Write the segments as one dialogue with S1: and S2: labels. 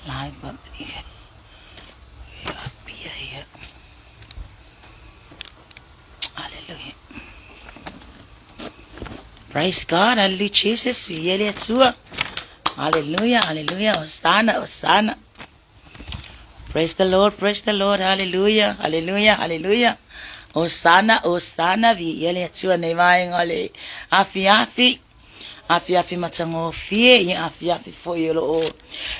S1: Live up here. Apia here. Hallelujah. Praise God. Hallelujah Jesus. Viia le Atua. Hallelujah. Hallelujah. Hosanna. Hosanna. Praise the Lord. Praise the Lord. Hallelujah. Hallelujah. Hallelujah. Hosanna. Hosanna. Viia le Atua nei vaega o le afiafi. Afiafi matagofie, ia afiafi foi o lo o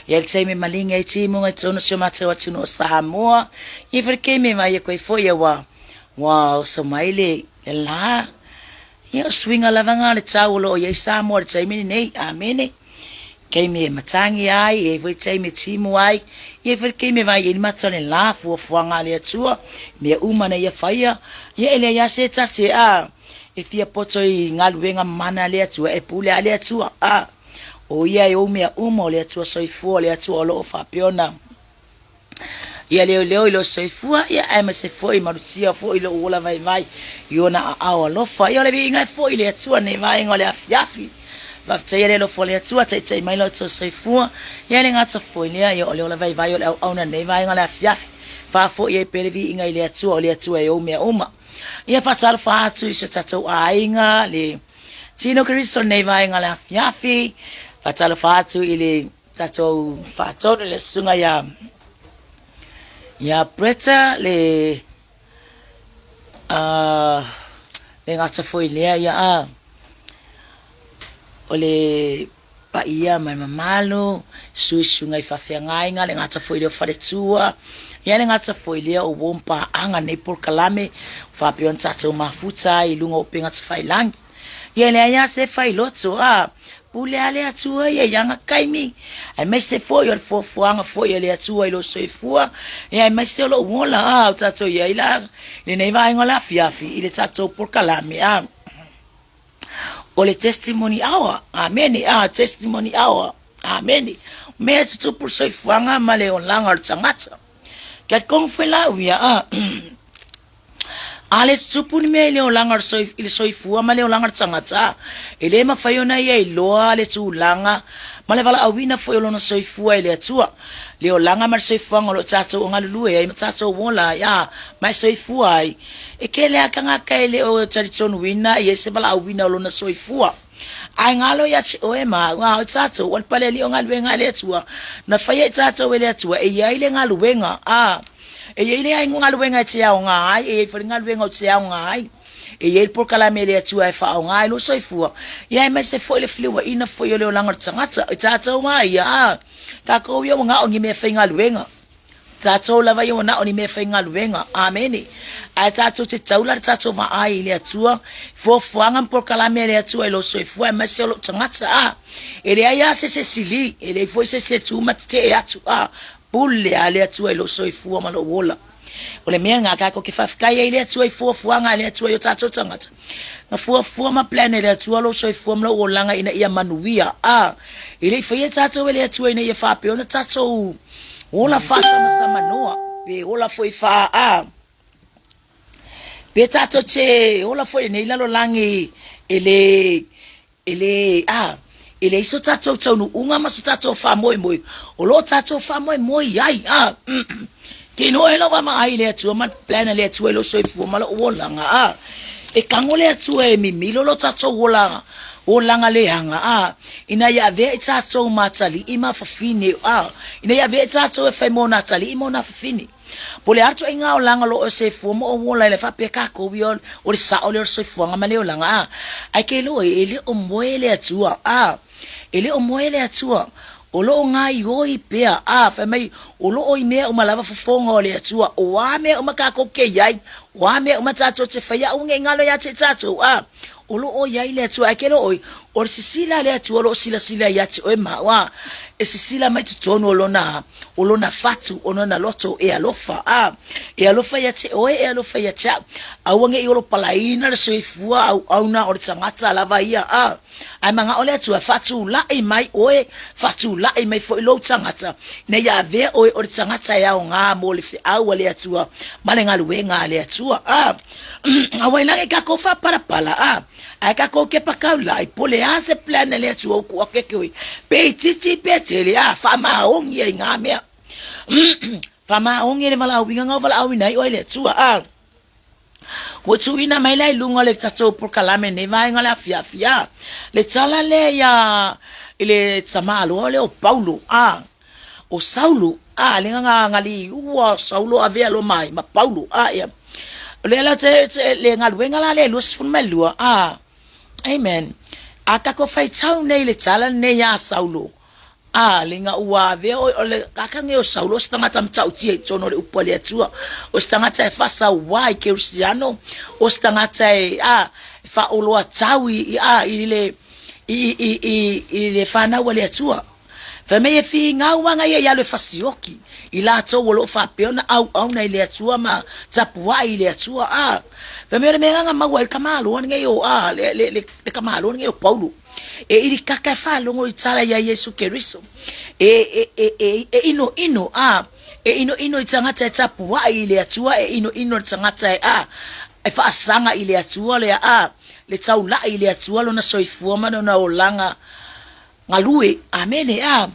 S1: i ai le taimi maligi ai timuga i totonu o si o matou atunuu o Samoa. Ia foi le taimi e vaai atu ai foi ua ua oso mai le le la. Ia o suiga lava na o le tau o lo o i ai Samoa i le taimi lenei. Amene. Taimi e matagi ai, e i ai foi taimi e timu ai, e i ai foi le taimi e vaai ai le mata o le la, fuafuaga a le Atua, mea uma na ia faia, ia e leai lava se tasi e a. E fia poto i galuega mana a le Atua, e pule a le Atua, a o ia e ou mea uma o le Atua soifua, o le Atua o lo o faapea ona ia leoleo i lou soifua, ia aemaise foi malutia foi lou ola vaivai i ona aao alofa. Ia o le viiga e foi i le Atua nei vaega o le afiafi. Faafetaia le alofa o le Atua, taitai mai lo outou soifua. Ia le gata foi lea, ia o le ola vaivai o le auauna nei vaega o le afiafi. Faafoi ai pea le viiga i le Atua, o le Atua e ou mea uma. Ia faatalofa atu i so tatou aiga, le Tino Keriso nei vaega o le afiafi. Faatalofa atu i le tatou faatonu le susuga ia ia Bretta le uh, le gata foi lea ia a o le paia ma le mamalu, suisuga i faafeagaiga, le gata foi lea o faletua, ia le gata foi lea o uo ma paaga nei polokalame, faapea ona tatou mafuta ai i luga o upega tafailagi. Ia e leai lava se failoto, a pule a le Atua ia i ana taimi, aemaise foi o le fuafuaga foi a le Atua i lou soifua, ia aemaise o lou ola, a o tatou i ai la i lenei vaega o le afiafi i le tatou polokalame, a. O le testimony hour. Amene. Ah, testimony hour. Amene. Mea e tutupu le soifuaga ma le olaga o le tagata. Kia kongo foi la uia, ah. A le tutupu ni mea i le olaga o le soif, i le soifua ma le olaga o le tagata, e le mafai ona ia iloa le tulaga ma le valaauina foi o lona soifua e le Atua. Le olaga ma le soifuaga o lo o tatou o galulue ai ma tatou ola ai, ah, ma e soifua ai. E tele lava tagata e le o talitonuina i ai se valaauina o lona soifua. Ae galo ia te oe ma au, a o tatou, o le palealii o galuega a le Atua, na faia i tatou e le Atua, e i ai le galuega, a, e i ai le galuega e te aoga ai, e i ai foi le galuega ou te aoga ai. E i ai le polokalame a le Atua e faaaoga ai lou soifua, ia aemaise foi le feliuaina foi o le olaga o le tagata. O tatou lava ia, a, tatou ia ua na o ni meafaigaluega. Tatou lava ia ua na o ni meafaigaluega. Amene. Ae tatou te taula le tatou vaai i le Atua, fuafuaga ma polokalame a le Atua i lou soifua aemaise o lou tagata. A, e leai lava se isi e sili, e leai foi se isi e tu ma tetee atu. A, pule lava le Atua i lou soifua ma lou ola. O le mea lena tatou te faafetai ai i le Atua i fuafuaga a le Atua i o tatou tagata. Na fuafua ma plan e le Atua lou soifua ma lou olaga ina ia manuia. A, e le i faia tatou e le Atua ina ia faapea ona tatou ola faasamasamanoa, pe ola foi faa-a, pe tatou te ola foi i lenei lalolagi e le, e le, a, e leai so tatou taunuuga ma so tatou faamoemoe, o lo o tatou faamoemoe i ai, a, ke iloa e lau vaavaai i le Atua ma le plan a le Atua i lou soifua ma lou olaga, a, e tago le Atua e mimilo lo tatou olaga, olaga leaga, a, ina ia avea i tatou ma atalii ma fafine, a, ina ia avea i tatou e fai mo nā atalii mo nā fafine. Po o le a le ituaiga olaga o lo o soifua ma ou ola ai le faapea takou ia o le sao lea o le soifuaga ma le olaga, a, ae ke iloa e le o moe le Atua, a, e le o moe le Atua, o lo o gaioi pea, a, fai mai, o lo o i mea uma lava fofoga o le Atua, o a mea uma tatou te i ai, o a mea uma tatou te faia, aua ne i galo ia te tatou, a, o lo o i ai le Atua. Ae ke iloa ʻoe, o le sisila a le Atua o lo o silasila ia te oe ma au, a, e sisila mai totonu o lona, o lona fatu, o lona loto e alofa, a, e alofa ia te oe, e alofa ia te au. Aua ne i olopalaina le soifua auauna o le tagata lava ia, a, ae manao le Atua, faatulai mai oe, faatulai mai foi lou tagata, ina ia avea oe o le tagata e aoga mo le feau a le Atua ma le galuega a le Atua. Atua, a. Auailagi kakou faapalapala, a. Ae kakou kepa kaulaʻi, po le a se plan a le Atua ua tuu atu ia te oe, pe itiiti pe tele, a, faamaoni ai na mea. Faamaoni i le valaauina na ua valaauina ai oe e le Atua, a. Ua tuuina mai la i luga o le tatou polokalame nei vaega o le afiafi, a. Le tala lea ia i le tamaloa lea o Paulo, a. O Saulo, a, le na galiua o Saulo avea loa mai ma Paulo, a, ia. O lea la te, te, le galuega la lea 22, a. Amen. A tatou faitau nei i le tala lenei ia Saulo, a, le ina ua avea o, o le tagata lenei o Saulo o se tagata matautia i totonu o le upu a le Atua, o se tagata e faasauā i Kerisiano, o se tagata e, a, e faaoloatau i, i, a, i le, i, i, i, i le fanau a le Atua. Fai mai e finau ana ia i alu e fasioki i latou o lo o faapea ona auauna i le Atua ma tapuai i le Atua. A, fai mai o le mea na maua ai le tamaloa lenei o, a, le, le, le, le tamaloa lenei o Paulo. E ilikaka e faalogo i tala ia Iesu Keriso. E, e, e, e, e ino ino, a, e ino ino i tagata e tapuai i le Atua, e ino ino i tagata e, a, e faasaga i le Atua le, a, le taulai i le Atua lona soifua ma lona olaga galue. Amene, a.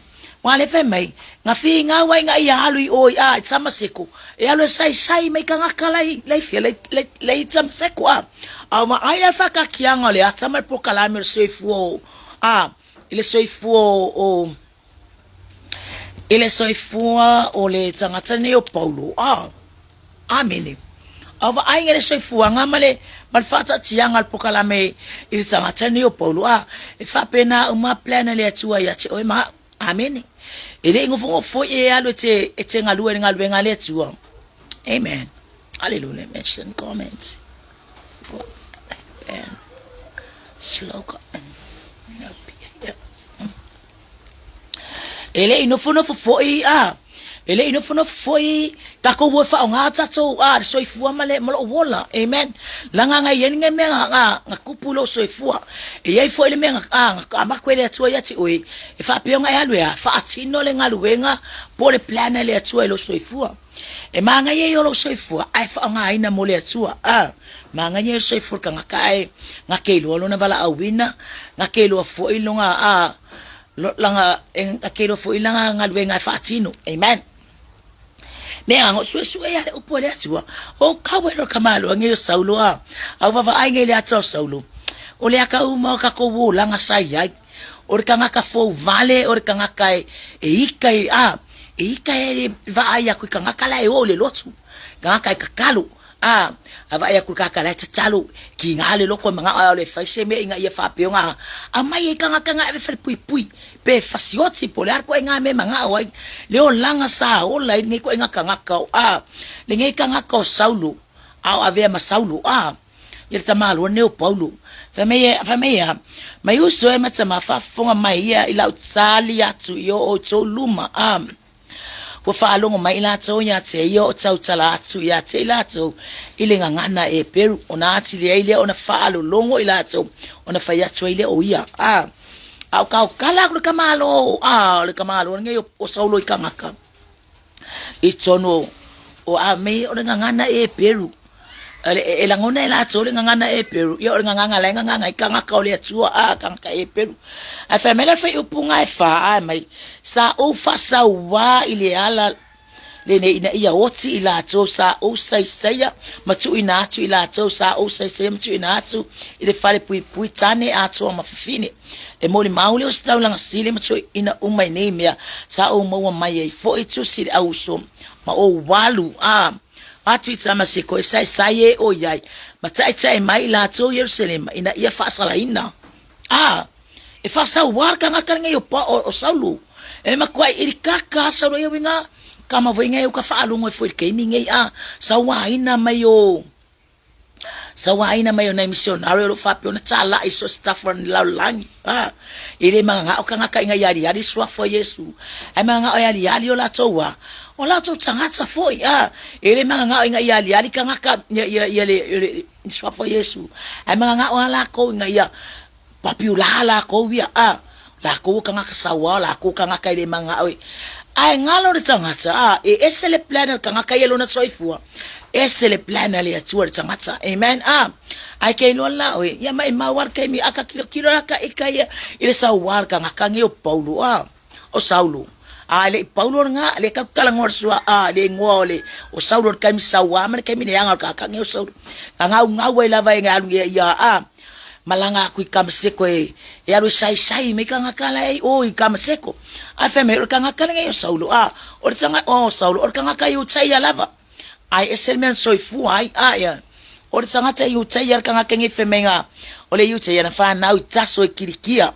S1: Ua le fai mai, na finau ai na ia alu i o i a i Tamaseko, e alu e saisai mai tagata lai, lai fia, lai, lai, lai Tamaseko, a. A ua ai la whakatianga o le ata ma le polokalame o le soifua o, a, i le soifua o, o, i le soifua o le tagata nei o Paulo, a. Amene. A vaai le soifuaga ma le ma le faataatiaga o le polokalame i le tagata lenei o Paulo, a e faapena uma plan a le Atua ia te oe ma au. Amene. E le i nofonofo foi e alu e te, e te galue i le galuega a le Atua. Amen. Hallelujah. Mention comments. And slogan. E le i nofonofo foi, a, e le i nofonofo foi takou o e faaaoga tatou, a, le soifua ma le, ma lou ola. Amen. Laga na i ai le mea na, na, na tupu i lou soifua. E i ai foi le mea na, a, na amata e le Atua ia te oe, e faapea ona e alu e a, faatino le galuega po o le plan a le Atua i lou soifua. E manaia ia o lou soifua ae faaaogaina mo le Atua. A, manaia ia le soifua o le tagata ae gate iloa lona valaauina, gate iloa foi lona, a, lana, e gate iloa foi lana galuega e faatino. Amen. Mea ana o suesue ia le upu a le Atua. O kau e lo ka malo nge o Saulo a. Au vavaai nge le ata o Saulo. O le aka uma o kakou olaga sa iai. O le tagata fou vale, o le tagata e, e ika i, a, e ika e vaai aku i tagata la e o i le lotu. Tagata e tatalo, a, a vaai aku i le tagata la e tatalo, kiga le loko e manao e alu e fai se mea ina ia faapea ona aumai ai tagata na e ave i falepuipui, pe fasioti po o le a le ituaiga mea e manao ai. Le olaga sa ola ai lenei ituaiga tagata o, a, lenei tagata o Saulo, a o avea ma Saulo, a. Ia le tamaloa lenei o Paulo. Fai mai e, fai mai ia, mai uso e ma tama faafofoga mai ia i lau tali atu i o outou luma, a ua faalogo mai i latou ia te ia o tautala atu ia te i latou i le gagana Heperu, ona atili ai lea ona faalologo i latou, ona fai atu ai lea o ia, a, a o kaokala aku le tamaloa, a, o le tamaloa lenei o Saulo i tagata. I totonu o a me o le gagana Heperu. E lagona e latou le gagana Heperu, ia o le gagana la e gagana ai tagata o le Atua, a tagata Heperu. Ae fai mai la le fuaiupu e fa, a mai, sa ou faasauā i le ala lenei ina ia oti i latou, sa ou saisaia ma tuuina atu i latou, sa ou saisaia ma tuuina atu i le fale puipui tane atoa ma fafine. E molimau le o se taulaga sili ma toeaiina uma i nei mea, sa ou maua mai ai foi tusi i le auuso ma ou alu a atu i Tamaseko e saisai e o i ai, ma taetae mai i latou i Ierusalema ina ia faasalaina. A, e faasauā le tagata lenei o, o, o Saulo. E matuai ilikaka a Saulo ia uiga, kama foi nei o ka faalogo ai foi i le taimi nei a sauaina mai o Sauaina mai o nai misionari o lo o faapea ona talai so o se tafa o le lalolagi. A, e le mananao tagata ina ia aliali le suafa o Iesu, ae mananao e aliali o latou a, o latou tagata foi. A, e le mananao ina ia aliali tagata ia, ia, ia le, le, le suafa o Iesu, ae mananao lava lakou ina ia papiulā lakou ia. A, lakou o tagata sauā, o lakou o tagata e le mananao e. Ae galo le tagata, a, e ese le plan a le tagata ia lona soifua, ese le plan a le Atua i le tagata. Amen. A, ae ke iloa la oe, ia maimau lava le taimi a ka tilotilo la ka ika ia i le sauā le tagata nei o Paulo, a, o Saulo. A, e le i Paulo lena, lea tatou te talanoa i le sua, a, le igoa o le, o Saulo i le taimi sauā ma le taimi leaga o le tagata nei o Saulo. Na gaugau ai lava e alu ia, ia, a, malaga atu i Kamaseko e, e alu e saisai mai tagata la e i o i Kamaseko. Ae fai mai, o le tagata lenei o Saulo, a, o le tagata, o Saulo, o le tagata Iutaia lava. Ae ese le mea na soifua ai, a, ia, o le tagata Iutaia le tagata lenei fai mai na, o le Iutaia na fanau i Taso i Kilikia.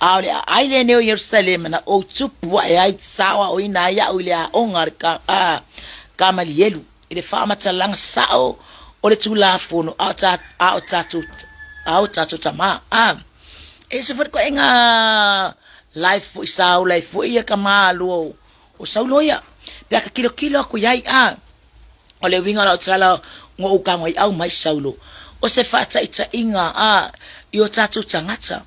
S1: A o le aai lenei o Ierusalema na ou tupu ae ai, sa aoaoina ai au i le aoga a le ka, a, Kamalielu. i le faamatalaga sao o le Tulafono a o tatou, a o tatou tama. A, e ese foi le ituaiga life foi sa ola ai foi ia tama lua o, o Saulo ia. Pe a ka tilotilo atu i ai, a, o le uiga o lau tala na ou tago ai au mai Saulo, o se faataitaiga, a, i o tatou tagata.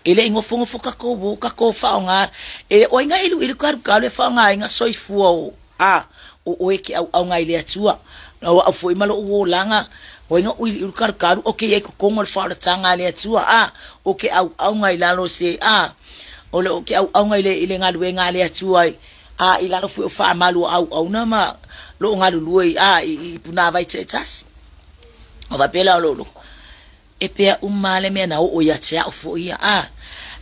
S1: E le i nofonofo tatou o tatou faaaoga, e o ai na iluilu kalukalu e faaaogaina soifua o a o oe ke auauna i le Atua. O au foi ma lou olaga, o ai na uiliuli kalukalu o ke i ai totonu o le faaolataga a le Atua, a o ke auauna i lalo o se a o le o ke auauna i le i le galuega a le Atua a i lalo foi o faamalu o auauna ma loo galulue a i punavai taitasi. O faapea la o lou loto. E pea uma lava le mea na oo ia te au foi ia. A,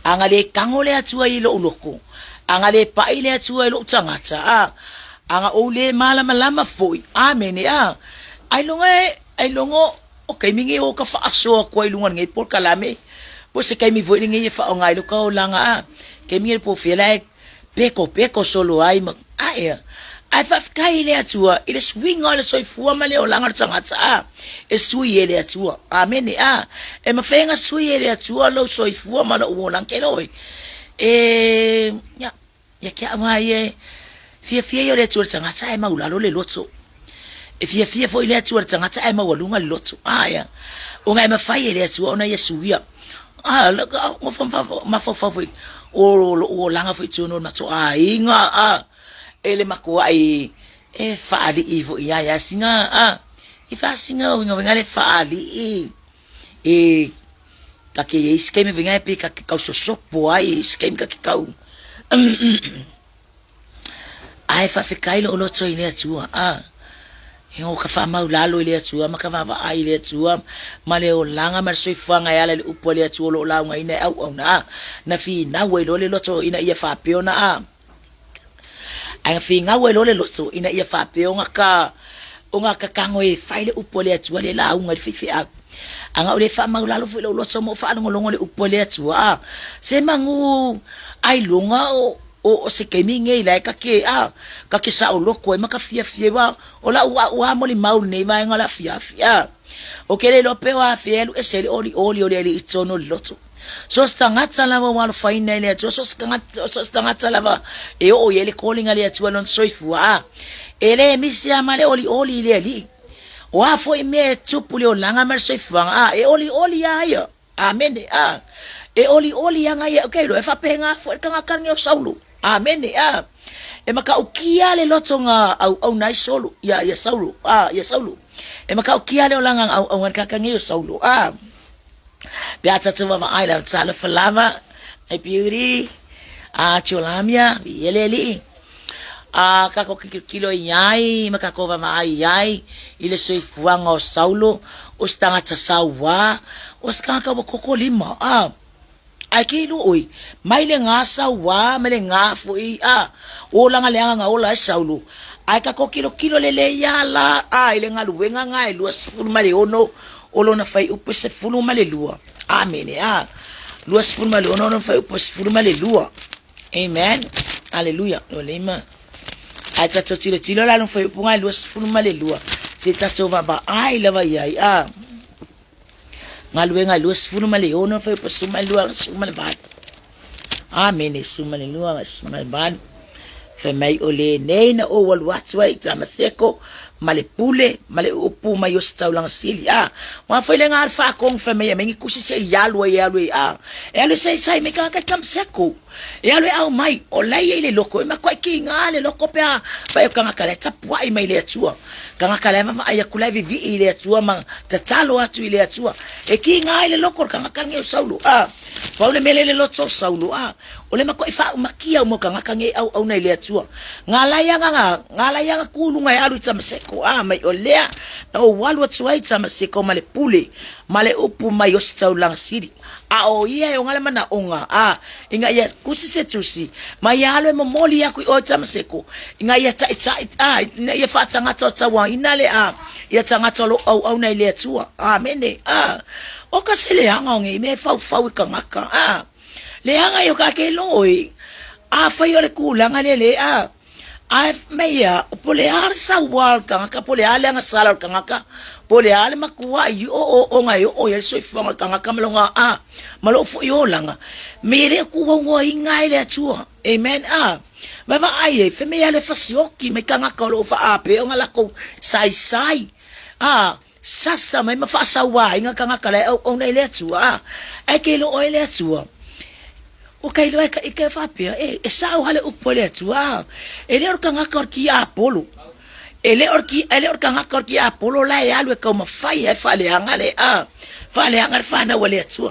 S1: a na le tago le Atua i lou loto, a na le pai le Atua i lou tagata, a, a na ou le malamalama foi, amene, a, ailoga e, ailoga o taimi nei o ka faasoa atu ai i luga o lenei polokalame, po o se taimi foi lenei e faaaoga ai lou taulaga, a, taimi nei po o fea la e pekopeko solo ai ma ae a. Ae faafetai i le Atua i le suiga o le soifua ma le olaga o le tagata a e sui e le Atua. Amene a. E mafai ona sui e le Atua lou soifua ma lou olaga ke loi. E ia ia ke au ai e fiafia ia o le Atua i le tagata ae maulalo le loto. E fiafia foi le Atua i le tagata ae maualuga le loto. A ia. Ona e mafai e le Atua ona ia suia. A, mafaufau foi, o lou olaga foi i totonu o le matou aiga, a, e le matuai e faalii foi ia ia sina, a, i faasina uiga uiga le faalii, e, ta te i ai isi taimi uiga e pei ta te tau sosopo ai, isi taimi ta te tau, Ae faafetai lou loto i le Atua, a e o ka faamaulalo i le Atua ma ka vaavaai i le Atua ma le olaga ma le soifuaga e ala i le upu a le Atua o lo o laugaina e auauna, a na finau ai loa le loto ina ia faapea ona a ae na finau ai loa le loto ina ia faapea ona ka ona kakago e fai le upu a le Atua le lauga i le faifeau. A na o le faamaulalo foi lou loto ma ou faalogologo i le upu a le Atua, a se manu ailoga o O se taimi nei la e ka ke a ka ke saoloko ai ma ka fiafia wa o lau a'u a molimau lenei vaega o le afiafi a o ke le iloa pe o afea e alu ese ai le olioli o le alii i totonu o le loto. So se tagata lava ua alofaina e le Atua, so se tagata, so se tagata lava e oo i ai le calling a le Atua i lona soifua a e le misi lava ma le olioli i le alii. O a foi mea e tupu i le olaga ma le soifuaga a e olioli lava ia. Amene. A, e olioli ana ia, okay, e faapena foi le tagata lenei o Saulo. Amene. A, e matautia le loto na auauna ai Solo, ia, ia Saulo, a, ia Saulo. E matautia le olaga na auauna ai le tagata lenei o Saulo. A, pe a tatou vaavaai la talofa lava, my beauty, a, Tiolamia, ia le alii. A tatou tilotilo i ai ma tatou vaavaai i ai i le soifuaga o Saulo, o se tagata sauā, o se tagata ua koko lima, a, ae ke iloa ʻoe, mai lena sauā mai lena foi, a, olaga leaga na ola ai Saulo, ae tatou tilotilo lelei lava la, a, i le galuega lena e 26 o lona fuaiupu e 12. Amene, a, 26 o lona fuaiupu e 12. Amen. Aleluia. O le ima. Ae tatou tilotilo la lona fuaiupu e 22. Se tatou vaavaai lava i ai. A. Galuega e 26, fuaiupu 12, 18. Amene, 12, 18. Fai mai o lenei na ou alu atu ai i Tamaseko ma le pule ma le upu mai o se taulaga sili. A, ua foi le ga faakong fai mai e mai kusi se i alu ai e alu ai a. E alu se sai mai ka ka Tamaseko. E alu e au mai o lai e le loko e makuai ki ngā le loko pe a vai o kangaka le tapuai mai le Atua. Kangaka le vaavaai aku la e vivii i le Atua ma tatalo atu i le Atua. E ki ngā i le loko o le kangaka nge o Saulo. A, pau le mele le loto o Saulo. A, o le makuai faaumakia o mo kangaka nge au au nei le Atua. Ngā laianga ngā, ngā laianga kūlunga e alu i Tamaseko. A, mai o lea, na ou alu atu ai i Tamaseko ma le pule, ma le upu mai o se taulaga sili. A o ia e oga le manaʻoga, a, ina ia kusi se tusi, ma ia alu e momoli aku i o i Tamaseko, ina ia taʻitaʻi, a, ina ia faatagata o tauaina le, a, ia tagata o lo auauna i le Atua. Amene. A, o ka se leaga o nei mea e faufau i kangaka. A, leaga i o ka ke loi. A fai o le kulaga le le, a, Ae mei ia, po le a le saua o le tagata, po le a le agasala o le tagata, po le a le makua i o o o ngai o o ia le soifuaga o le tagata ma lona a, ma lou foi olaga, me e le o kuauauaina ai le Atua. Amen. A, vaavaai e, fe mea ia le fasioki mai tagata o lo o faapea ona lakou saisai. A, sasa mai ma faasauaina tagata la e auauna i le Atua. A, ae ke iloa oe le Atua. Ua ka iloa e ka ike faapea, e, e sao hale upu a le Atua. E le o le tagata o le tiapolo. E le o le ti, e le o le tagata o le tiapolo la e alu e taumafai ai faaleaga le, a, faaleaga le fanau a le Atua.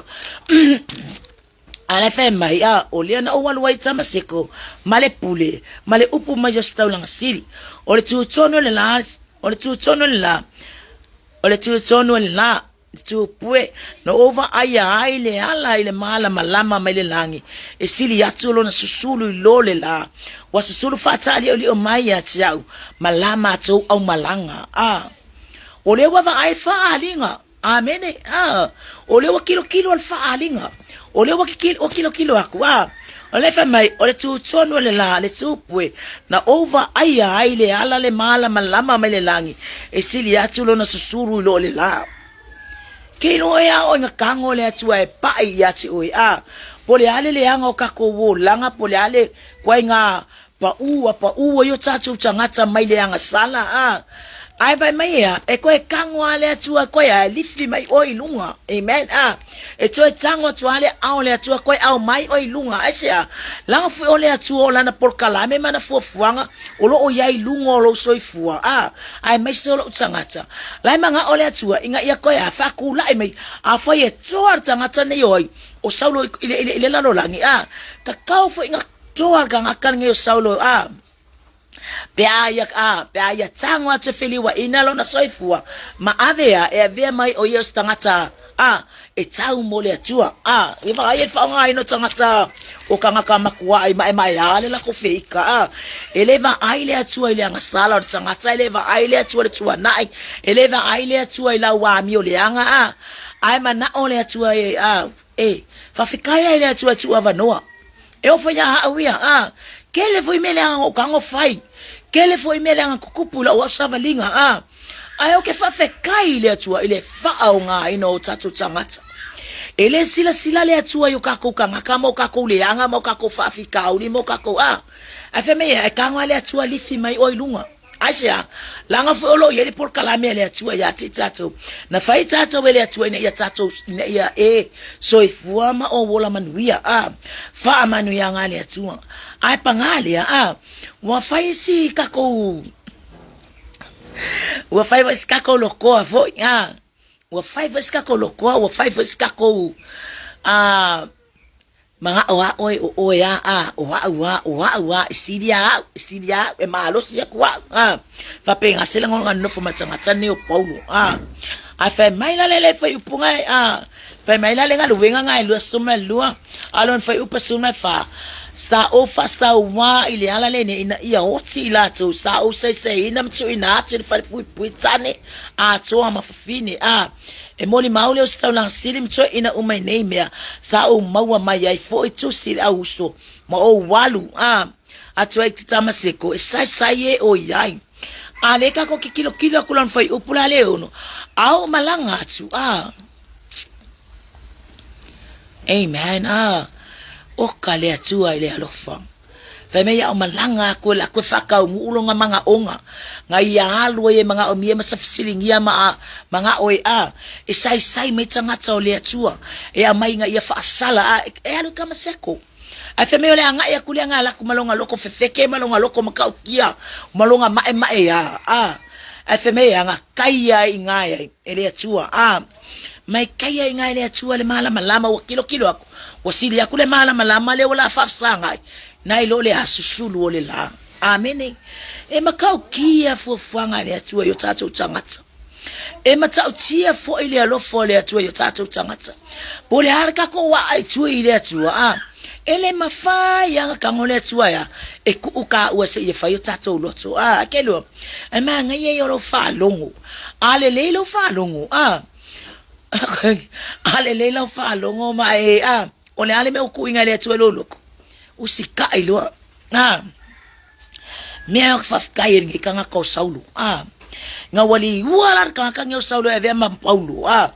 S1: A la e fai mai, a, o lea na ou alu ai i Tamaseko, ma le pule, ma le upu mai o se taulaga sili. O le tutonu o le la, o le tutonu o le la, o le tutonu o le la, Tupue, na ou vaaia ai le ala i le malamalama mai le lagi, e sili atu lona susulu i lo le la. Ua susulu faataaliolio mai ia te au, ma la matou aumalaga. A, o lea ua vaai faaaliga. Amene. A, o lea ua kilokilo le faaaliga. O lea ua kilokilo aku. A, o lea fai mai, o le tutonu o le la, le tupue, na ou vaaia ai le ala le malamalama mai le lagi, e sili atu lona susulu i lo le la. Ke iloa e a oe na kago le Atua e paʻi ia te oe, a po le a le leaga o kakou olaga, po le a le koaiga Paʻu a paʻu ai o tatou tagata mai le agasala, a. Ae vae mai ea, e toe tago a le Atua koe a e lifi mai oe i luga. Amen. A. E toe tago atu a le ao le Atua koe ao mai oe i luga. Aisea? Laga foi o le Atua o lana polokalame ma ana fuafuaga o lo o i ai i luga o lou soifua. A. Aemaise o lou tagata. La e manao le Atua ina ia koe a faatulai mai, afai e toa le tagata nei o ai, o Saulo i le, i le, i le lalolagi. A. Tatau foi ina Toa le tagata lenei o Saulo, a, pe a ia, a, pe a ia tago atu e feliuaina lona soifua, ma ave a, e avea mai o ia o se tagata, a, e tau mo le Atua. A, i vaai e le faaaogaina o tagata, o tagata makuaʻi maemaea le lakou feika, a, e le vaai le Atua i le agasala o le tagata, e le vaai le Atua i le tuanai, e le vaai le Atua i lau amio leaga, a, ae manao le Atua e, a, e, faafetai ai le Atua e tuu avanoa. E ofo ia au ia, a, kele foi mea leaga o kago fai, kele foi mea leaga kukupu i lau au savaliga, a, ae o ke faafetai i le Atua i le faaaogaina o tatou tagata. E le silasila le Atua i o kakou tagata ma o kakou leaga ma o kakou faafitauli ma o kakou, a, ae fai mai e kago a le Atua lifi mai oe i luga. Aisea? Leaga foi o lo o i ai le polokalame a le Atua ia te tatou. Na fai tatou e le Atua ina ia tatou, ina ia e soifua ma o ola manuia. A, faamanuiaga a le Atua. Ae pagā lea, a, ua fai si kakou, ua fai foi si kakou lokoa foi, a, ua fai foi si kakou lokoa, ua fai foi si kakou, a, Manaʻo a ʻoe ʻo ʻoe a, a, ʻo aʻu a, ʻo aʻu a, e sili a aʻu, e sili a aʻu, e malosi aku aʻu, a. Faapena se lagona nofo ma tagata nei o Paulo, a. Ae fai mai la le le fuaiupu ga e, a, fai mai la le galuega ga e 22, a lona fuaiupu 14, Sa ou faasauā i le ala lenei ina ia oti i latou, sa ou saisaiina ma tuuina atu i le falepuipui tane atoa ma fafine, a. E molimau lea o se taulaga sili ma toeaina uma i nei mea, sa ou maua mai ai foi tusi i le au uso, ma ou alu a atu ai i Tamaseko, e saisai e o i ai. A lea kako ke kilokilo aku lona fuaiupu la le ono, a o malaga atu, a. Amen, a. O ka le Atua i le alofa. Fai mai a o malaga aku e laku e faakauguu loga magaoga, ga ia alu ai e magaomia ma safesiligia ma magao e a, e saisai mai tagata o le Atua, e aumai ga ia faasala a, e alu i Kamaseko. Ae fai mai o le agai aku lea ga laku ma loga loko fefeke ma loga loko matautia ma loga maemae a, a. Ae fai mai e aga kai ai i ga ai e le Atua, a. Mai kai ai i ga e le Atua le malamalama ua kilokilo aku, ua sili aku le malamalama lea ua la faafesagai, nai lo le asusulu o le la. Amene. E matautia fuafuaga a le Atua i o tatou tagata. E matautia foi le alofa o le Atua i o tatou tagata. Po o le a le tatou a'a i tua i le Atua, a, e le mafai lava ona tago le Atua e a, e tuu taua seia fai o tatou loto, a, ke lua, e manaia ia o lou faalogo. A lelei lou faalogo, a, a lelei lau faalogo ma e, a, o le a le mea ua tuuina e le Atua i lou loto, usitai loa. A, mea o faafetai e lenei tagata o Saulo. A, nga ua liua la le tagata nei o Saulo e avea ma Paulo. A,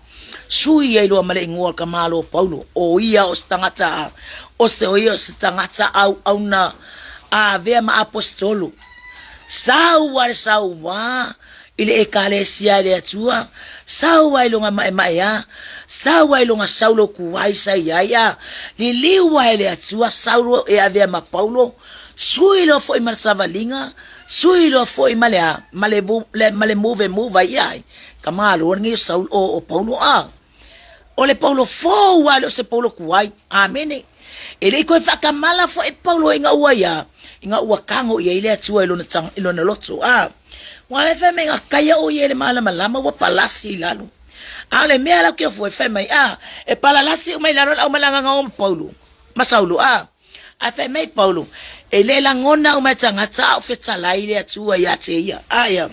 S1: sui ai loa ma le igoa o le tamalo o Paulo. O ia o se tagata, o se o ia o se tagata auauna a avea ma aposetolo. Sau a le sauā i le Ekalesia e le Atua, sau ai loga maemaea, sau ai loga Saulo kuai sa i ai a, liliu ai le Atua Saulo e avea ma Paulo, sui loa foi ma le savaliga, sui loa foi ma le a, ma le, ma le move move ai ai, ka malo lenei o Saulo, o, o Paulo a. O le Paulo fou a le o se Paulo kuai. Amene. E le i toe faatamala foi Paulo ina ua ia, ina ua tago i ai le Atua i lona, i lona loto. A, ua le fai mai na taia o ia i le malamalama ua palasi i lalo. A o le mea lau ke fue fai mai, a, e palalasi uma i lalo le aumalaga na o ma Paulo, ma Saulo, a. Ae fai mai Paulo, e le lagona uma e tagata a o fetalai le Atua ia te ia. A ia,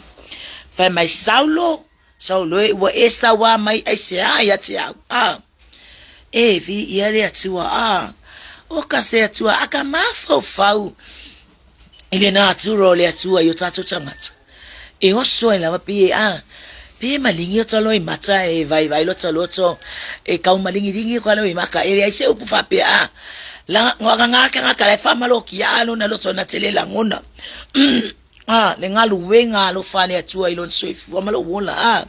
S1: fai mai Saulo, Saulo e, ua e sauā mai aisea ia te au, a. E viia le Atua, a. O ka se Atua, a ka mafaufau i le natura o le Atua i o tatou tagata. E oso ai lava pe, a, pe malingi o ta loimata e vaivai lo ta loto, e kau malingilingi o ka loimata, e leai se upu faapea, a. La, ngā tagata la e faamalokia a lona loto na te le lagona. A, le galuega alofa a le Atua i lona soifua ma lou ola. A,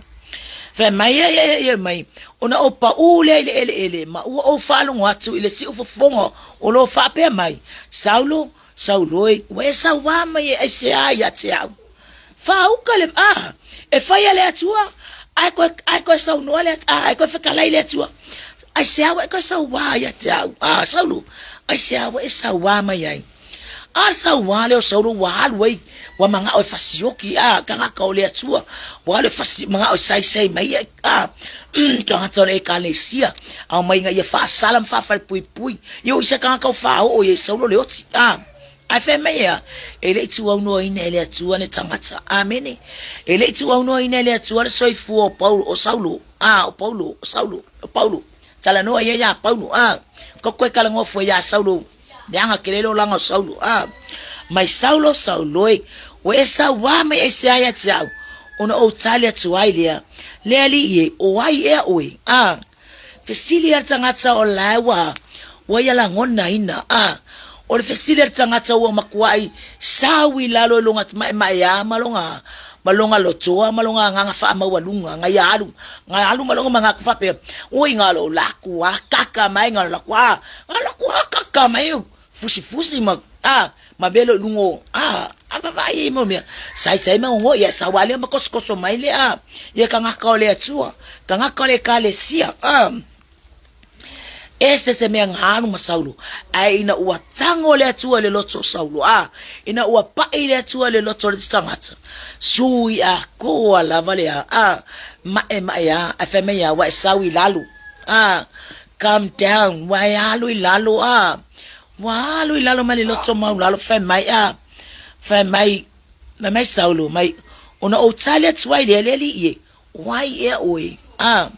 S1: fai mai ai ai ai mai, ona ou paʻū lea i le ʻeleʻele, ma ua ou faalogo atu i le siufofoga o lo o faapea mai, Saulo, Saulo e, ua e sauā mai e aisea ia te au? Fāuka le, a, e faia le Atua, ae koe, ae koe saunoa le, a, ae koe fetalai le Atua. Aisea ua e koe sauā ia te au? A, Saulo, aisea ua e sauā mai ai? A sauā lea o Saulo ua alu ai, ua manao e fasioki, a, tagata o le Atua, ua alu e fasi, manao e saisai mai ai, a, tagata o le Ekalesia, aumai ina ia faasala ma faafalepuipui, ia o i se tagata o faaoo i ai Saulo le oti, a, ae fai mai ea, e le i tuaunoaina e le Atua le tagata. Amene. E le i tuaunoaina e le Atua le soifua o Paulo, o Saulo, a, o Paulo, o Saulo, o Paulo. Talanoa ia iā Paulo, a, ko koe talanoa fua iā Saulo, Leaga tele le olaga o Saulo. A, mai Saulo, Saulo e, ua e sauā mai aisea ia te au, ona ou tali atu ai lea, Le Alii e, o ai ea oe? A, fesili a le tagata o lae ua, ua ia lagonaina. A, o le fesili a le tagata ua matuai sau i lalo i loga maemaea ma loga, ma loga lotoa ma loga agaga faamaualuga, ga ia alu, ga alu ma loga manatu faapea, oi ga lou laku akaka mai, ga lou laku a, ga laku akaka mai, fusifusi ma, a, ma mea lea i luga o, a, a vaavaai ai mau mea, saisai ma gogo, ia sau lava lea ma kosokoso mai lea, a, ia tagata o le Atua, tagata o le Ekalesia, a. Ese se mea na alu ma Saulo, ae ina ua tago le Atua i le loto o Saulo, a, ina ua paʻi le Atua i le loto o le tagata, sui atoa lava le a, a, maʻemaʻe a, ae fai mai a, ua e sau i lalo, a, come down, ua e alu i lalo, a, ua alu i lalo mai le loto maulalo, fai mai, a, fai mai, fai mai Saulo, mai, ona ou tali atu ai lea le alii e, O ai ea oe? A.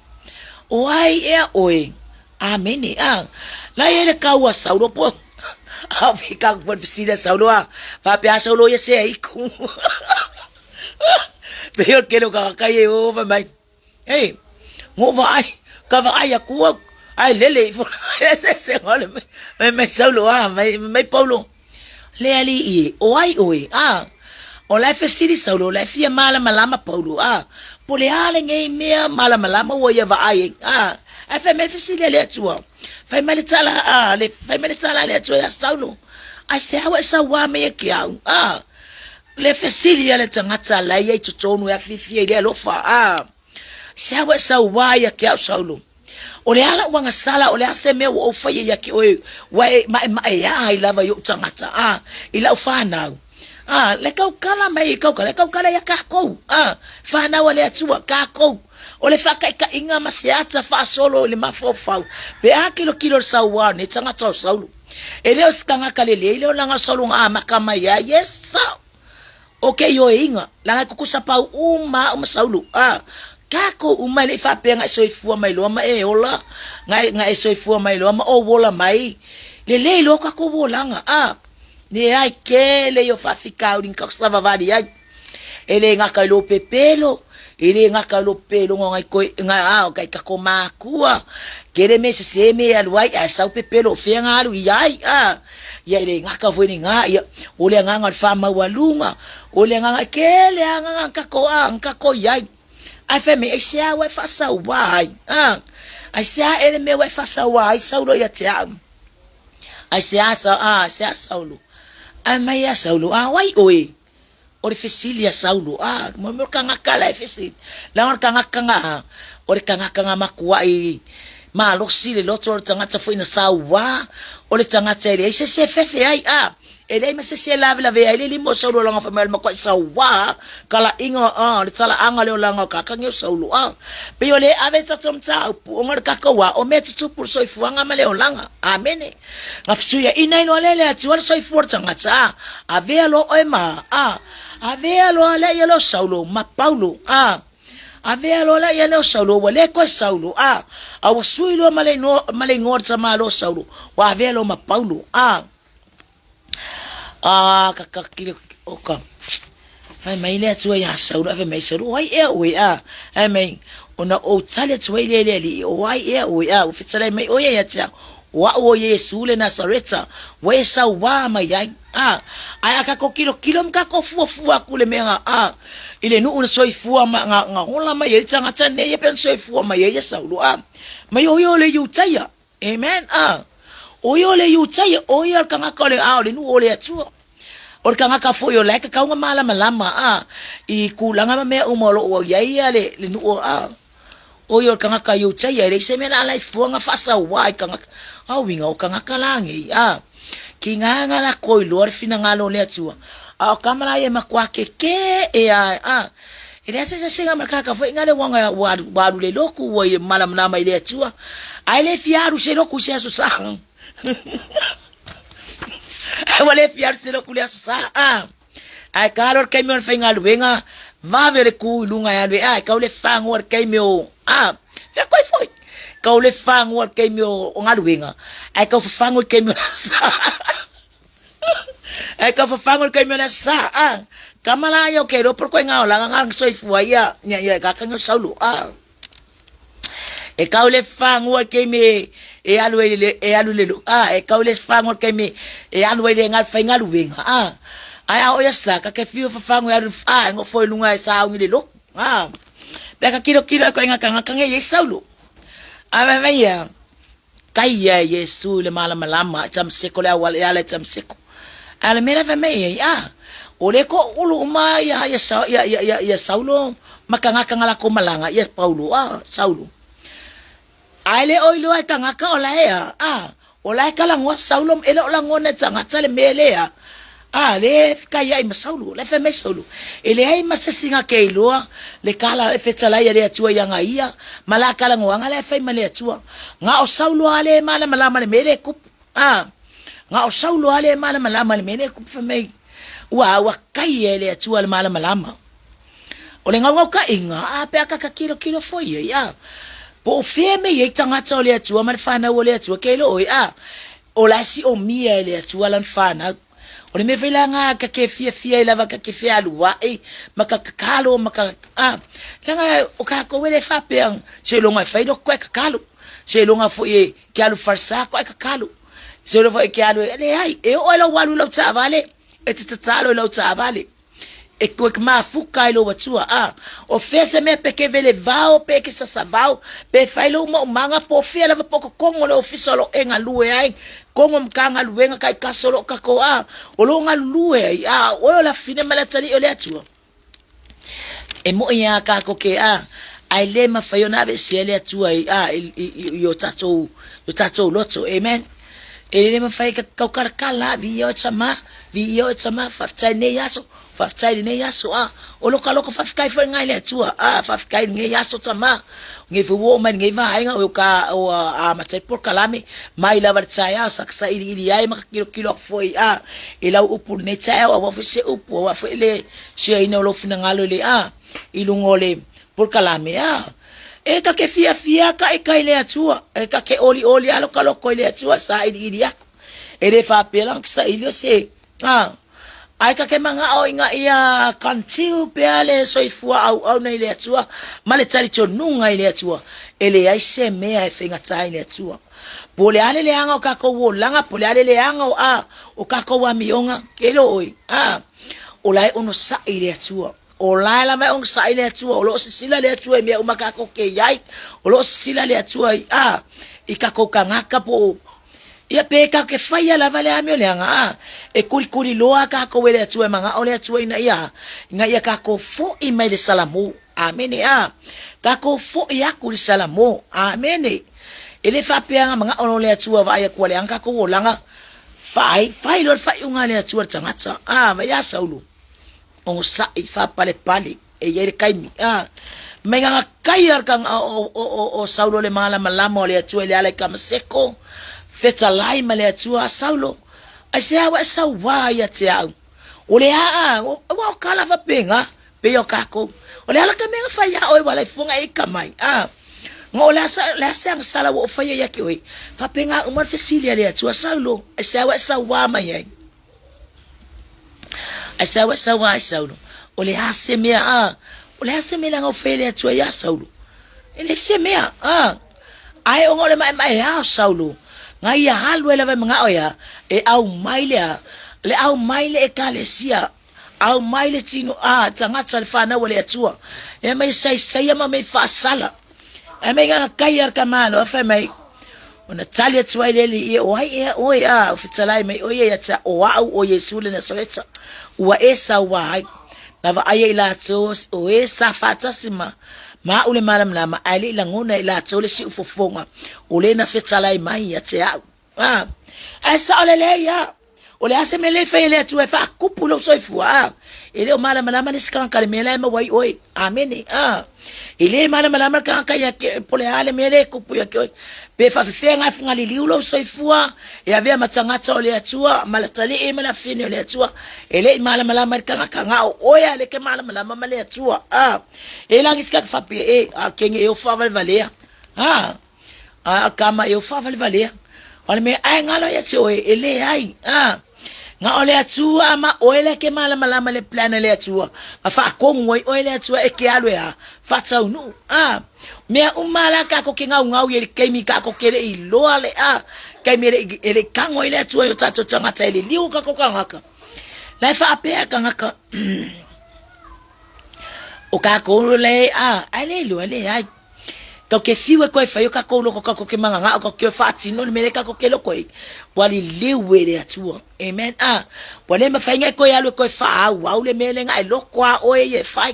S1: O ai ea oe? Amene. A. La ia le kau a Saulo po. A fi ka ku fesili a Saulo a. Faapea a Saulo ia se ai ku. Pe o kele o ka kai e o fa mai. Ei, ngo va ai, ka va ai aku au. Ai lele i fo. Se se ngole mai. Mai mai Saulo a, mai mai Paulo. Le Alii e, o ai oe, a? O la e fesili Saulo, o la e fia malamalama Paulo, a? Po le a lenei mea malamalama ua ia vaai ai, a? Ae fai mai le fesili a le Atua, fai mai le tala a le, fai mai le tala a le Atua iā Saulo, Aisea ua e sauā mai ia te au, a? Le fesili a le tagata la e i ai i totonu e afifi ai le alofa, a? Aisea ua e sauā ia te au Saulo? O le a la'u agasala, o le a se mea ua ou faia ia te oe, ua e ma'ema'eā ai lava i o'u tagata, a, i la'u fanau? A, le tautala mai, tautala, e tautala iā kākou, a, fanau a le Atua, kākou, o le faataitaiga ma se ata faasolo i le mafaufau, pe a kilokilo le sauā o lenei tagata o Saulo. E le o se tagata lelei le olaga o Saulo na amata mai ai, e sa'o! O ke ioeina, leaga e tutusa pau uma a'u ma Saulo, a, kākou uma e le i faapea na e soifua mai loa ma e ola, na e, na e soifua mai loa ma ou ola mai, lelei loa kākou olaga, a, leai, kele ia o faafitauli na tatou savavali ai. E le gata i lou pepelo, e le gata i lou pepeloga o nai koe, na, a, o kai tatou mākua, kele mea sese mea e alu ai, ae sau pepelo o fea na alu i ai, a, Ia e le gata foi lena, ia, o le agaga o le faamaualuga, o le agaga, e tele lava agaga na tatou, a, na tatou i ai. Ae fai mai, aisea ua e faasauā ai, a? Aisea ea le mea ua e faasauā ai Saulo ia te au? Aisea, a, aisea Saulo? Ae mai ia Saulo, a, o ai oe? O le fesili a Saulo, a, mo mea o le kanaka la e fesili. Leaga o le kanaka na, o le kanaka na matuai malosi le loto, o le tagata foi na sauā, o le tagata e leai se isi e fefe ai, a, e leai ma se isi e lavelavea ai le lima o Saulo leaga fai mai o le matuai sauā talaiga, a, le talaaga o le olaga o tagata nei o Saulo, a. Pei o le ave le tatou mataupu ona o le tatou a, o mea tutupu i le soifuaga ma le olaga. Amene. Na fesuiaina ai loa lea e le Atua le soifua o le tagata, a, avea loa oe ma, a, avea loa lea ia lea o Saulo ma Paulo, a, avea loa lea ia lea o Saulo, ua le toe Saulo, a, a ua sui loa ma le igoa, ma le igoa o le tama loa o Saulo, ua avea loa ma Paulo, a. A, ka, ka, kilo, o ka, Fai mai le Atua iā Saulo, ae fai mai Saulo, o ai ea oe, a? Ae mai, ona ou tali atu ai lea i le Alii, o ai ea oe, a? Ua fetalai mai ʻo ia ia te au, o aʻu ʻo Iesū le Nasareta, ua e sauā mai ai, a? Ae a kākou kilokilo ma kākou fuafua aku i le mea, a? I le nuʻu na soifua ma, na, na ola mai ai le tagata nei, e pei ona soifua mai ai ia Saulo, a? Mai ʻo ia o le Iutaia, Amen, a? ʻO ia o le Iutaia, ʻo ia o le kanaka o le, a, o le nuʻu o le Atua. O le kanaka foi o la e tatau ona malamalama a i tulaga ma mea uma o lo o i ai ia le, le nuu a. O ia o le kanaka Iutaia, e leai se mea la ala e fua na faasauā i kanaka. A uiga o kanaka la nei, a. Ki ngā ngā la koi loa le finagalo o le Atua. A o kama la ia e matua kekē e a, a. E leai se sesega ma le kanaka foi nga le uaga ua alu, ua alu le loku ua i malamalama i le Atua. Ae le fia alu se loku i se aso sa. Ua le fia alu se loku i le aso sa, a. Ae ka alo le taimi o le faigaluega, vave le kū i luga e alu e, a, e kau le fagoa le taimi o, a, fea koe foi. Kau le fagoa le taimi o, o galuega, ae kau fafago i le taimi o le aso sa. Ae kau fafago i le taimi o le aso sa, a. Kama la ia o ke iloa po o le koiga olaga nga soifua ia, ia, ia, ka kanga o Saulo, a. E kau le fagua i le taimi e alu ai le, e alu le, a, e kau le fagua i le taimi e alu ai le faigaluega, a. Ae a oo ia sa, ka ke fiu fafagu e alu, a, e nofo i luga e sauni le lotu, a. Pe a ka kilokilo ai koe i nga tagata nei e Saulo. A mai mai ia, Kai ia e Iesu i le malamalama i Tamaseko, le auala e ala i Tamaseko. A o le mea la e fai mai ai, a, o le toʻulu uma ia, ia, ia, ia, ia, ia Saulo ma tagata na latou malaga, ia Paulo, a, Saulo. Ae le o iloa e tagata o la e a, a, o la e talanoa Saulo, e le o lagona e tagata le mea lea, a, le fekaiai ma Saulo, la e fai mai Saulo, e leai ma se isi na te iloa le tala le fetalai a le Atua ia na ia, ma la talanoaga la e fai ma le Atua. Na o Saulo lava le malamalama i le mea lea e tupu, a, na o Saulo lava le malamalama i le mea lea e tupu, fai mai, ua, ua kai e le Atua le malamalama. O le gaogaokaiga, a, pe a ka kilokilo foi ai, a, po o fea mea i ai tagata o le Atua ma le fanau o le Atua, ke iloa oe, a, O la e siomia e le Atua lana fanau. O le mea foi la nga ka ke fiafia ai lava ka ke fealuai ma ka kakalo ma ka a leaga o kākou e le faapea seiloga e fai loku koe kakalo, seiloga foi e ke alu falesa koe kakalo. Se iloa foi e ke alu e leai, e oo ai lou alu i lau taavale, e te tatalo i lau taavale. E koe mafuka ai lou atua, a. O fea se mea pe ke vele vao, pe ke sasa vao, pe fai lou maumaga, po o fea lava po o kokogo le ofisa o lo o e galue ai, kogo Matagaluega taitasi o lo o tatou, a, o lo o galulue ai, a, o oe o le afafine ma le atalii o le Atua. E moʻi a kākou ke a, ae le mafai ona aveesea le Atua i, a, i, i, i, i o tatou, i o tatou loto. Amen. E le mafai ka taukalakala, viia oe tama, viia oe tama, faafetai lenei aso, faafetai lenei aso, a, o loka loko faafetai foi ngai le Atua, a, faafetai lenei aso tama, nei foi ua oo mai lenei vaega o ka o a matai polokalame mai lava le taeao sa ka sailiili ai ma ka kilokilo aku foi a i lau upu lenei taeao aua foi se upu aua foi le siaina o lou finagalo i le a i luga o le polokalame a e ka ke fiafia ka ika i le Atua e ka ke olioli a loka loko i le Atua sailiili aku e le faapea la saili o se a Ae ka ke manaʻo ina ia contiu pea le soifua ʻauʻauna i le Atua ma le talitonuga i le Atua, e leai se mea e faigata ai le Atua. Po o le a le leaga o kakou olaga, po o le a le leaga o a o kakou amioga, ke iloa ʻoe, a, o la e onosaʻi le Atua. O la e lava e onosaʻi le Atua, o lo o sisila le Atua i mea uma kakou ke iai, o lo o sisila le Atua i, a, i kakou kangaka po o Ia pe tatou te whaia lava le amio leaga a, e kulikuli loa tatou e le Atua e manao le Atua ina ia, ina ia tatou foʻi mai le Salamo. Amene a. Tatou foʻi aku i le Salamo. Amene. E le faapea na manao loa le Atua vaai atu ua leaga tatou olaga, fai, fai loa le faaiuga a le Atua i le tagata. A, vaai a Saulo, onosai, faapalepale. E i ai le taimi, a, mai ngā kai ar ka o, o, o, o Saulo le malamalama o le Atua i le ala i Kamaseko, fetalai ma le Atua a Saulo, ai se aua e sauā ia te au. O le aa, o, ua o kala faapena, pei o kākou. O le ala ka mea whai a oe wala i funga e ika mai. A, nga o le asa, le asa ang sala ua o whaia ia ke oe. Faapena uma le fesili a le Atua Saulo, ai se aua e sauā mai ai. Ai sau ai sau ai Saulo. O le a se mea a. O le a se mea leaga o fai le Atua iā Saulo. E leai se mea a. Ae ona o le maemae a o Saulo, na ia alu ai lava e manao ia, e aumai le a, le aumai le ekalesia, aumai le tino a, tagata le fanau a le Atua. E mai saisaia ma mei faasala. Ae mai ngā kai ar ka malo, a whai mai, ona tali atu ai le alii, o ai ea oe, a, o fetalai mai ʻo ia ia te au, o aʻu ʻo Iesū le Nasareta, ua e sauā ai. Na vaaia i latou o e sa faatasi ma ma aʻu le malamalama, ae le i lagona e i latou le siufofoga o le na fetalai mai ia te aʻu. A, ae sao lelei a. O le a se mea le fai e le Atua e faakupu i lou soifua, a? E le o malamalama le isi tagata i le mea la e maua ai oe. Amene, a. E le malamalama le tagata ia te, po o le a le mea le kupu ia te oe. Pe faafefea na fugaliliu lou soifua, e avea ma tagata o le Atua, ma le atalii ma le afafine o le Atua. E le i malamalama i le tagata, na o oe a le ke malamalama ma le Atua. A. E lagi se tagata faapea, e, a kenge e o faavalevalea. A. A kama e o faavalevalea. O le mea ae galo ia te oe, e leai. A. Na o le Atua ma oe lea ke malamalama le plan a le Atua. Ma faatonu ai oe le Atua e ke alu e a, faataunuu. A. Mea uma la tatou ke gaugau i le taimi tatou ke le i loa le a, taimi e le i, e le i tago ai le Atua i o tatou tagata e liliu o tatou tagata. La e faapea tagata o kakou le a, ae le iloa leai. Tau ke fiu e koe whai o kakou loko kakou ke manganga o kakou ke whaatino le mele kakou ke loko e ua liliu e le Atua. Amen. A, ua le mawhai ngai koe alu e koe whaau au le mele ngai loko a oe i e whai.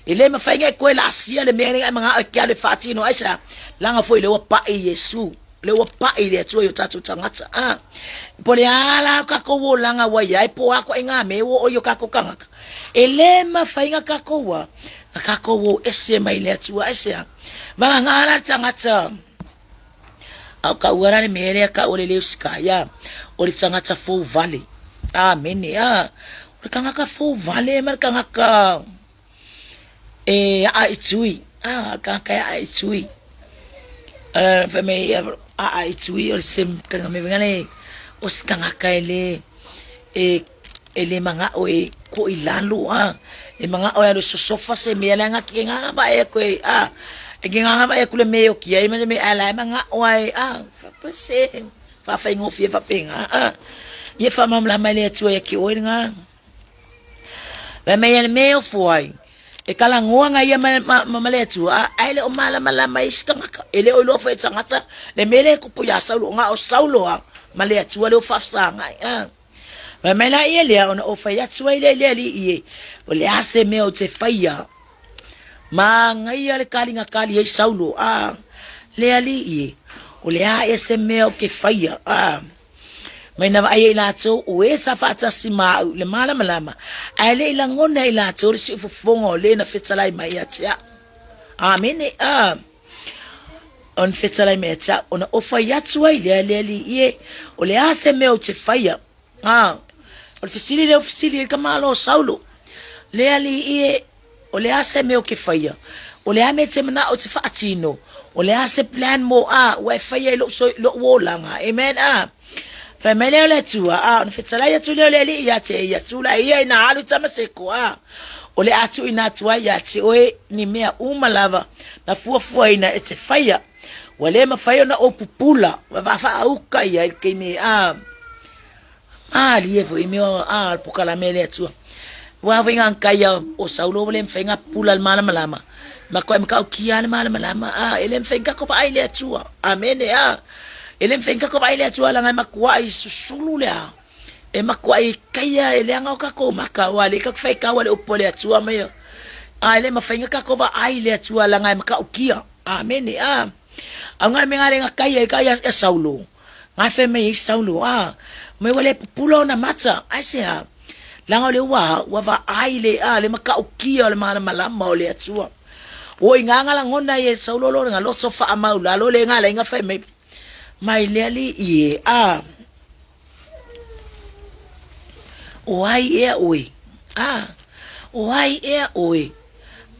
S1: E le mawhai ngai koe la asia le mele ngai manga o ke alu e whaatino ai sa langa foi le ua pa'i Iesu. Le ua pa'i le Atua i o tatou tagata. A, po le a la o kakou olaga ua iai po a koʻi ngā me ua o i o kakou kangaka. E le mawhai nga kakou a, Na kakou o ese mai le Atua, aisea? Vagana la le tagata a o ka ua la le mea lea ka o le leo sikaia, o le tagata fou vale. Amene. A, o le tagata fou vale ma le tagata e aa i tui. A, o le tagata e aa i tui. Fai mai aa i tui o le se me le o se tagata e le e E le manaʻo e ko i lalo, a e manaʻo e alu e sosofa se mea leaga ke ngāngā e aku e, a e ke ngāngā aku le mea e oki ai ma le mea ae la e manaʻo ai, a se. Faafaigofie faapena. A. Ia faamalamalama e le Atua ia te oe lena. Fai mai le mea e ofo ai, e talanoa na ia ma, ma, ma, ma le Atua, a, ae le o malamalama ai isi tagata. E le o iloa foi e tagata le mea lea e tupu iā Saulo, na o Saulo lava ma le Atua lea ua faafesagai. A. Fai mai la ia lea, ona ou fai atu ai lea i le alii e, o le a se mea ou te faia? Manaia le taliga tali ai Saulo, a, le alii e, o le a ea se mea ou te faia? A. Mai na vaai ai latou, o e sa faatasi ma au i le malamalama, ae le i lagona e latou le siufofoga o le na fetalai mai ia te au. Amene. A. Ona fetalai mai ia te au, ona ofai atu ai lea le alii e, o le a se mea ou te faia? A. O le fesili lea o fesili ai le tamaloa o Saulo, le alii e, O le a se mea ou te faia? O le a mea e te manao ou te faatino? O le a se plan mo a ua e faia i lou, so, lou olaga? Amen. A. Fai mai lea o le Atua, a, ona fetalai atu lea o le Alii ia te ia, tulai ia ina alu i Tamaseko, a, o le a tuuina atu ai ia te oe ni mea uma lava na fuafuaina e te faia. Ua le mafai ona ou pupula, ua faaauka ia i le taimi, a. Malie foi mea a le pokalame a le Atua. Ua foi ngā kai a o Saulo ua le mawhai ngā pula le malamalama. Ma koe matautia le malamalama a e le mawhai ngā vaai le Atua. Amene a. E le mawhai ngā vaai le Atua langa e matua i susulu le a. E matua i kaia e leaga o kako maka ua le kako whai kaua le upo le Atua mai. A e le mawhai ngā kako vaai le Atua langa e matautia. Amene a. Au ngā me ngā lenga kai e kai a Saulo. Ngā whai mai i Saulo, a, mai ua le pupula ona mata, ai se a, langa o le ua, ua vaai le, a, le matautia o le malamalama o le Atua. O i ngā ngalangona i e Saulo lo nga loto whaamau lalo le ngā leinga whai mai, mai le ali i e, a, o ai ea oe, a, o ai ea oe,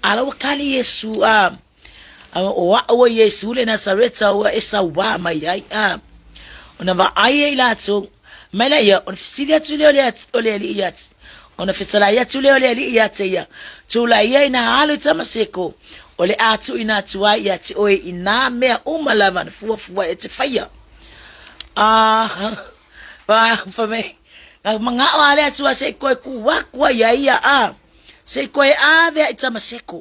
S1: a la ua kali Iesu, a, O a'u o Iesu le Nasareta ua e sauā mai ai. A, ona vaai ai latou, mai la ia, ona fesili atu lea o le, o le alii ia, ona fetalai atu lea o le alii ia te ia, tulai ia ina alu i Tamaseko, o le a tuuina atu ai ia te oe i nā mea uma lava na fuafua e te faia. A, fa mai, na mangao a le Atua se i koe ku aku ai ia ia, a, se i koe ave i Tamaseko.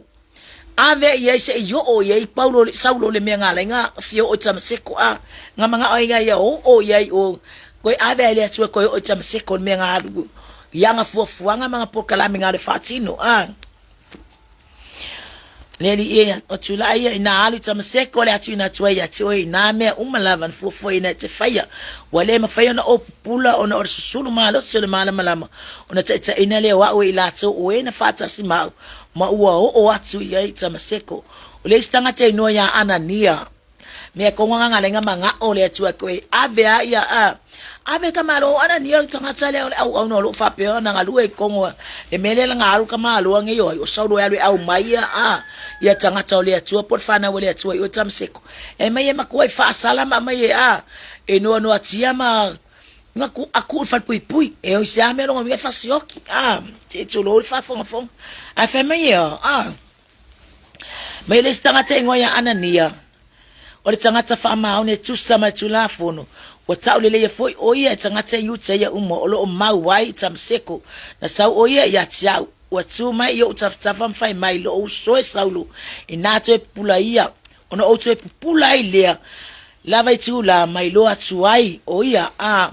S1: Ave i ai se i oo i ai Paulo Saulo le mea ngalainga fia oo i Tamaseko a nga mangao ai nga ia oo i ai o koe ave ai le Atua koe oo i Tamaseko le mea nga alu i anga fuafuaga ma nga polokalame nga le faatino a le alii e o tulai ia ina alu i Tamaseko le atu ina atu ai ia te oe i nā mea uma lava na fuafuaina e te faia ua le mafai ona ou pupula ona o le susulu malosi o le malamalama ona taitaina lea o a'u e i latou o e na faatasi ma a'u ma ua oo atu i ai i Tamaseko. O le isi tagata inoa iā Anania, mea kongo nga lenga mangao le Atua koe ave a ia a ave ka malo. O Anania o le tagata lea o le auauna o loo faapea ona galue i Kongo le mea lea nga alu ka malo ange i oi o Saulo e alu e au mai ia a ia tagata o le Atua po o le fanau a le Atua i o i Tamaseko. E mai e matua i faasala ma aumai e a e noanoatia ma Nga ku aku i falepuipui, e oi se a mea longa winga fasioki, a, te tulou le faafogafoga. Ae fai mai ia, a, mai le isi tagata ingoa ia Anania, o le tagata faamaoni e tusa ma le Tulafono, ua tauleleia foi ʻo ia e tagata Iutaia uma o lo o mau ai i Tamaseko, na sau ʻo ia ia te au, ua tu mai i oʻu tafatafa ma fai mai, Lou uso e Saulo, inā toe pupula ia, ona ou toe pupula ai lea, lava i tūlā, mai loa atu ai ʻo ia, a,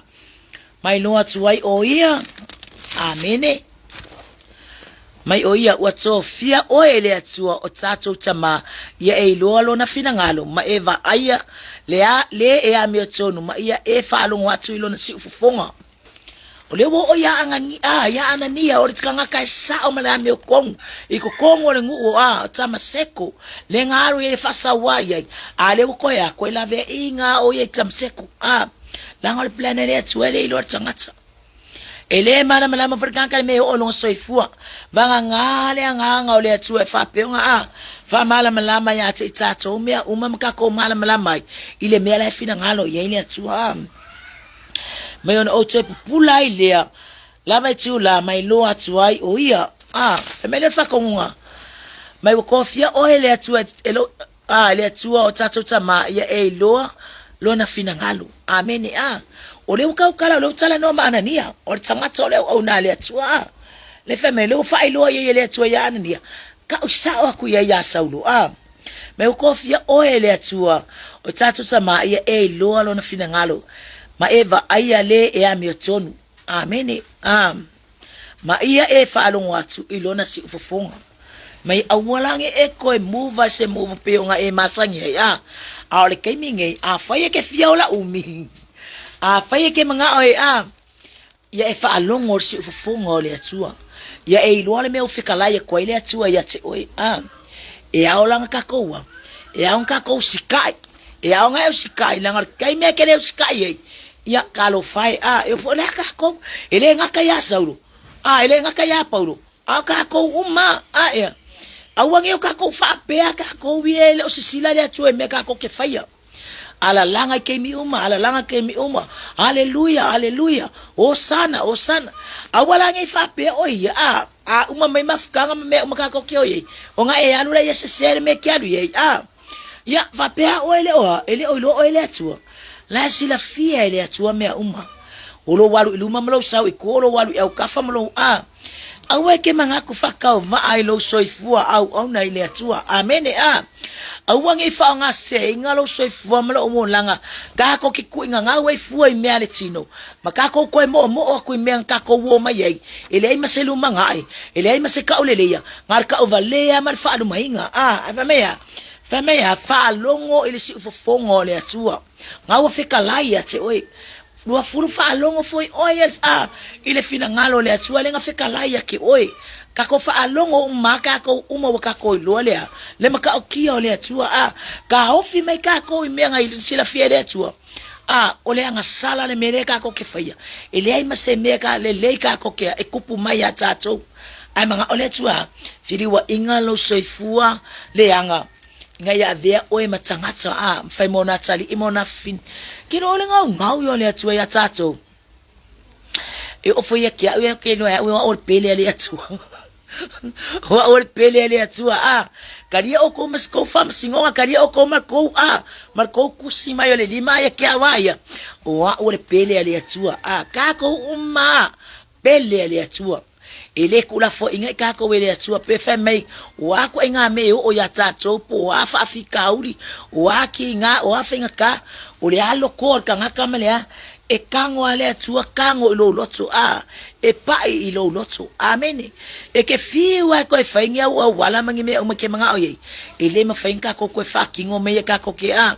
S1: mai loa atu ai ʻo ia. Āmene. Mai ʻo ia, ua tofia ʻoe e le Atua o tātou Tamā, ia e iloa lona finagalo, ma e vaaia le a, le e amiotonu, ma ia e faalogo atu i lona siufofoga. O lea ua oo iā Anania, iā Anania, o le tagata e sao ma le amiotonu, i totonu o le nuu o a, o Tamaseko, le ga alu i ai e faasauā i ai, a lea ua koe a, koe laveaiga o ia i Tamaseko, a, leaga o le plan a le Atua e le iloa le tagata. E le malamalama foi le tagata i le mea e oo i lona soifua. Vagana le agaga o le Atua e faapea ona a, faamalamalama ia te i tatou mea uma ma tatou malamalama ai i le mea la e finagalo i ai le Atua. A. Mai ona ou toe pupula ai lea, lava i tiulā, mai loa atu ai ʻo ia. A, fai mai lea o le faatonuga, Mai ua tofia ʻoe e le Atua, e lo, a, e le Atua o tatou tamā, ia e iloa lona finagalo. Amene. A o lea ua kaukala, o lea ua talanoa ma Anania, o le tagata o le auauna a le Atua. A le fai mai, lea ua faailoa i ai e le Atua ia Anania, kau sao aku i ai iā Saulo. A me ua kofia oe e le Atua, o tatou tamā ia e iloa lona finagalo, ma e vaaia le e amiotonu. Amene. A ma ia e faalogo atu i lona siufofoga. Mai aua la nge e koe muva i se muva pei ona e masani ai, a. A o le taimi nei, afai e ke fia ola umi, afai e ke manao e, a, ia e faalogo i le siufofoga o le Atua. Ia e iloa le mea ua fetalai atu ai le Atua ia te oe, a. E ao la ona tatou a, e ao ona tatou usikai, e ao ona e usikai, leaga o le taimi lava e te le usikai ai, ia, talofa e, a, e o le a tatou, e le gata ia Saulo, a, e le gata ia Paulo, a o tatou uma, a, ea. Aua nei o tatou faapea tatou ia e le o sisila le Atua i mea tatou te faia. Alalaga i taimi uma, alalaga i taimi uma. Aleluia, aleluia. Osana, osana. Aua la nei faapea oe ia, a, a uma mai mafutaga ma mea uma tatou te o i ai, ona e alu lea ia sese le mea e te alu i ai, a. Ia, faapea oe le oa, e le o iloa oe e le Atua. La e silafia e le Atua mea uma. O lou alu i luma ma lou sau i tua, o lou alu i autafa ma lou a. Aua e ke manatu faatauvaa i lou soifua auauna i le Atua. Amene. A. Aua ne i faaaogaseseina lou soifua ma lou olaga, tatou te tuuina gau ai fua i mea a le tino, ma tatou toe moomoo atu i mea na tatou uo mai ai, e leai ma se lumanai, e leai ma se tauleleia, na o le tauvalea ma le faalumaina. A. Ae fai mai a? Fai mai a, faalogo i le siufofoga o le Atua. Na ua fetalai ia te oe. 20 faalogo foi oe a i le finagalo o le Atua lea na fetalai ia te oe. Tatou faalogo uma a tatou uma ua tatou iloa lea, le matautia o le Atua a taofi mai tatou i mea na silafia e le Atua. A o le agasala le mea lea tatou te faia. E leai ma se mea ka lelei tatou te e kupu mai ia tatou. Ae manao le Atua, feliuaiga lou soifua leaga ina ia avea oe ma tagata a fai mo nā atalii mo nā fafine. Ke loa o le gaugau ia o le Atua iā tatou. E oo foi ia ke au ia ke loa e au o au o le pele a le Atua. O au o le pele a le Atua a. Kalia oukou ma se kou faamasinoga, kalia oukou ma le kou a, ma le kou kusi mai o le lima ia ke au a ia. O au o le pele a le Atua a. Tatou uma pele a le Atua. E le tuulafoaiina i tatou e le Atua pe fai mai o a ituaiga mea e oo iā tatou po o a faafitauli, o a kiga, o a faigata, o le a loto o le tagata ma le a, e tago lava le Atua, tago i lou loto, a, e pai i lou loto. Amene. E te fiu lava e toe fai ni au auala ma ni mea uma e te manao i ai, e le mafai ona tatou toe faatino mea ia tatou te a.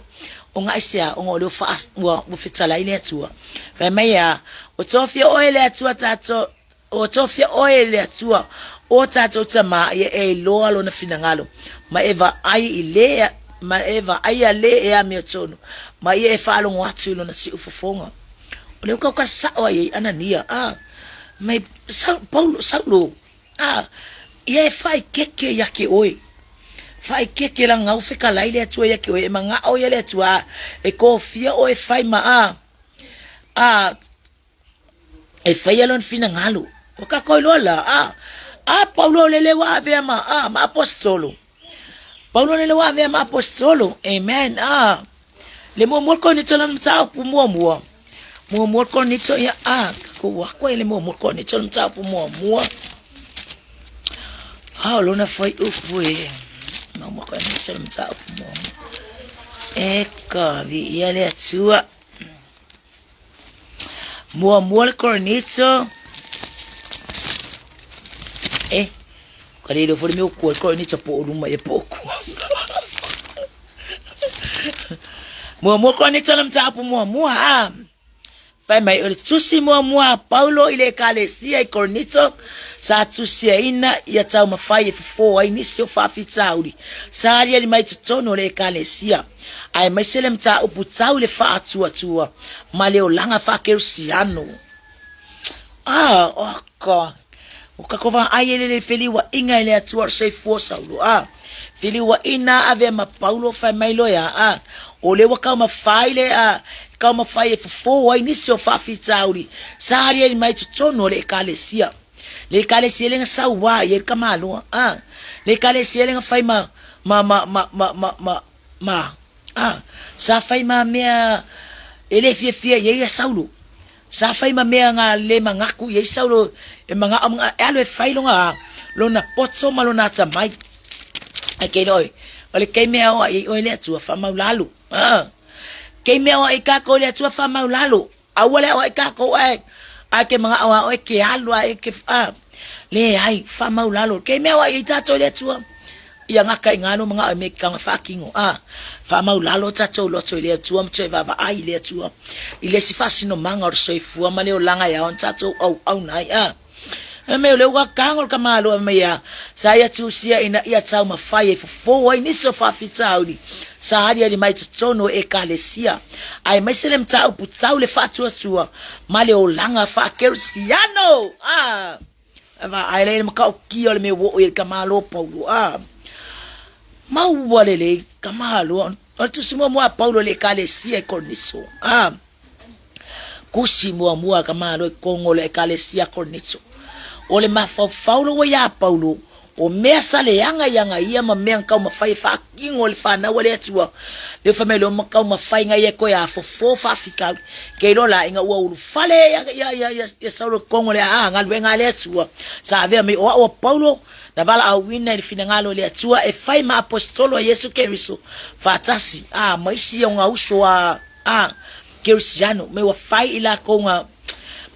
S1: Ona aisea? Ona o lea ua, ua, ua fetalai le Atua. Fai mai a, ua tofia oe e le Atua tatou, ua tofia oe e le Atua o tatou tamā ia e iloa lona finagalo, ma e vaai i le, ma e vaaia le e amiotonu, ma ia e faalogo atu i lona siufofoga. O lea ua tau sao ai ai Anania, a, mai Paulo, Saulo, a, ia e faaikeke ia te oe. Faaikeke leaga ua fetalai le Atua ia te oe, e manao ia le Atua, a, e kofia oe e fai ma, a, a, e faia lona finagalo. Ua tatou iloa la, a, a Paulo lele ua avea ma, a, ma aposetolo. Paulo lele ua avea ma aposetolo. Amen. A, le muamua le Korinito lana mataupu muamua. Muamua le Korinito, ia, a, tatou ako ai le muamua le Korinito lana mataupu muamua. A, o lona fuaiupu e. Muamua Korinito lana mataupu muamua. E ka, viia le Atua. Muamua le Korinito. E, ka le iloa foi le mea o kua le Korinito po o luma ia po o kua. Muamua Korinito le mataupu muamua a. Fai mai o le tusi muamua a Paulo i le ekalesia i Korinito sa tusiaina ia taumafai e fofo ai nisi o faafitauli sa aliali mai totonu o le ekalesia. aemaise le mataupu tau i le faatuatua ma le olaga faakerisiano. Ah, oh God. O ka vaai e lele feliuaiga i le Atua o le soifua Saulo. Ah, feliuaiga avea ma Paulo fai mai loa ah, o lea ua taumafai le ah, taumafai e fofo ai nisi o faafitauli sa aliali mai totonu o le ekalesia. Le ekalesia le na sauā i ai le tamaloa. Ah, le ekalesia le na fai ma ma ma ma ma ma ma ma. A, sa fai ma mea e le fiafia i ai ia Saulo. Sa fai ma mea nga le manatu i ai Saulo e manao ma e alu e fai lona lona poto ma lona atamai. Ae ke iloa oe, o le taimi e aoai ai oe le Atua faamaulalo. A, taimi e aoai ai tatou i le Atua faamaulalo. Aua le aoai tatou ae ae ke manao a oe ke alu ae ke a leai faamaulalo. Taimi e aoai ai tatou i le Atua ia gata i ina lou manao i mea e tatau ona faatino. A, faamaulalo tatou loto i le Atua ma toe vaavaai i le Atua i le isi faasinomaga o le soifua ma le olaga e ao ona tatou auauna ai. A, fai mai o lea ua tago le tamaloa mai a sa ia tusia ina ia taumafai e fofo ai nisi o faafitauli sa aliali mai totonu o Ekalesia, aemaise le mataupu tau le faatuatua ma le olaga faakerisiano. A. Vaai la i le matautia o le mea ua oo i ai le tamaloa Paulo. A, maua lelei tamaloa. O le tusi muamua a Paulo i le Ekalesia i Koriniso. A, tusi muamua a tamaloa i totonu o le Ekalesia Koriniso. O le mafaufau lea ua iā Paulo, o mea sa leaga ia na ia ma mea na taumafai e faatino e le fanau a le Atua, lea fai mai loa ma taumafai na ia e toe afofo faafitauli. Ke iloa la ina ua ulufale ia Saulo i totonu o le galuega a le Atua, sa avea mai o au a Paulo, na valaauina i le finagalo o le Atua e fai ma aposetolo a Iesu Keriso faatasi ma isi o na uso a Kerisiano, me ua fai i lakou na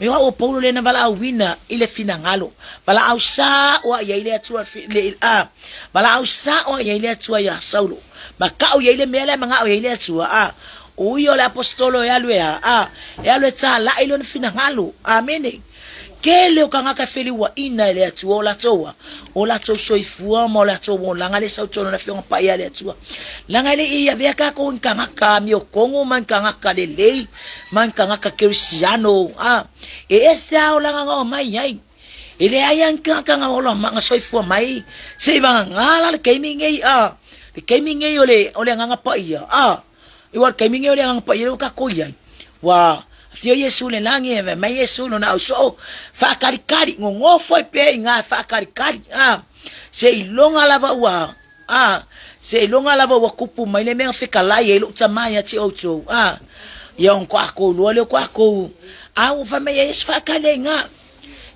S1: Me o au o Paulo lea na valaauina i le finagalo. Valaau sao i ai le Atua le a valaau sao i ai le Atua iā Saulo. Maka'u i ai le mea lea e maga'o i ai le Atua a o ia o le aposetolo e alu e a a e alu e tāla'i lona finagalo. Amene. Tele o tagata e feliuaʻina e le Atua o latou a o latou soifua ma o latou olaga le sau tonu le Afioga Paia a le Atua. Leaga e le i avea tatou i ni tagata amiotonu ma ni tagata lelei ma ni tagata kerisiano a e ese a olaga na oo mai ai. E leai a ni tagata na ola ma na soifua mai se i vagana la le taimi nei a le taimi nei o le o le Agaga Paia a Ua le taimi nei o le Agaga Paia lea ua tatou i ai. Ua afio Iesu i le lagi, e fai mai Iesu i lona au soo, faakalikali, nonofo ai pea i ina e faakalikali, a, seiloga lava ua, a, seiloga lava ua tupu mai le mea na fetalai ai lou tama ia te outou, a, ia ona tatou iloa lea o tatou, a ua fai mai ai Iesu, faakali ai i ina.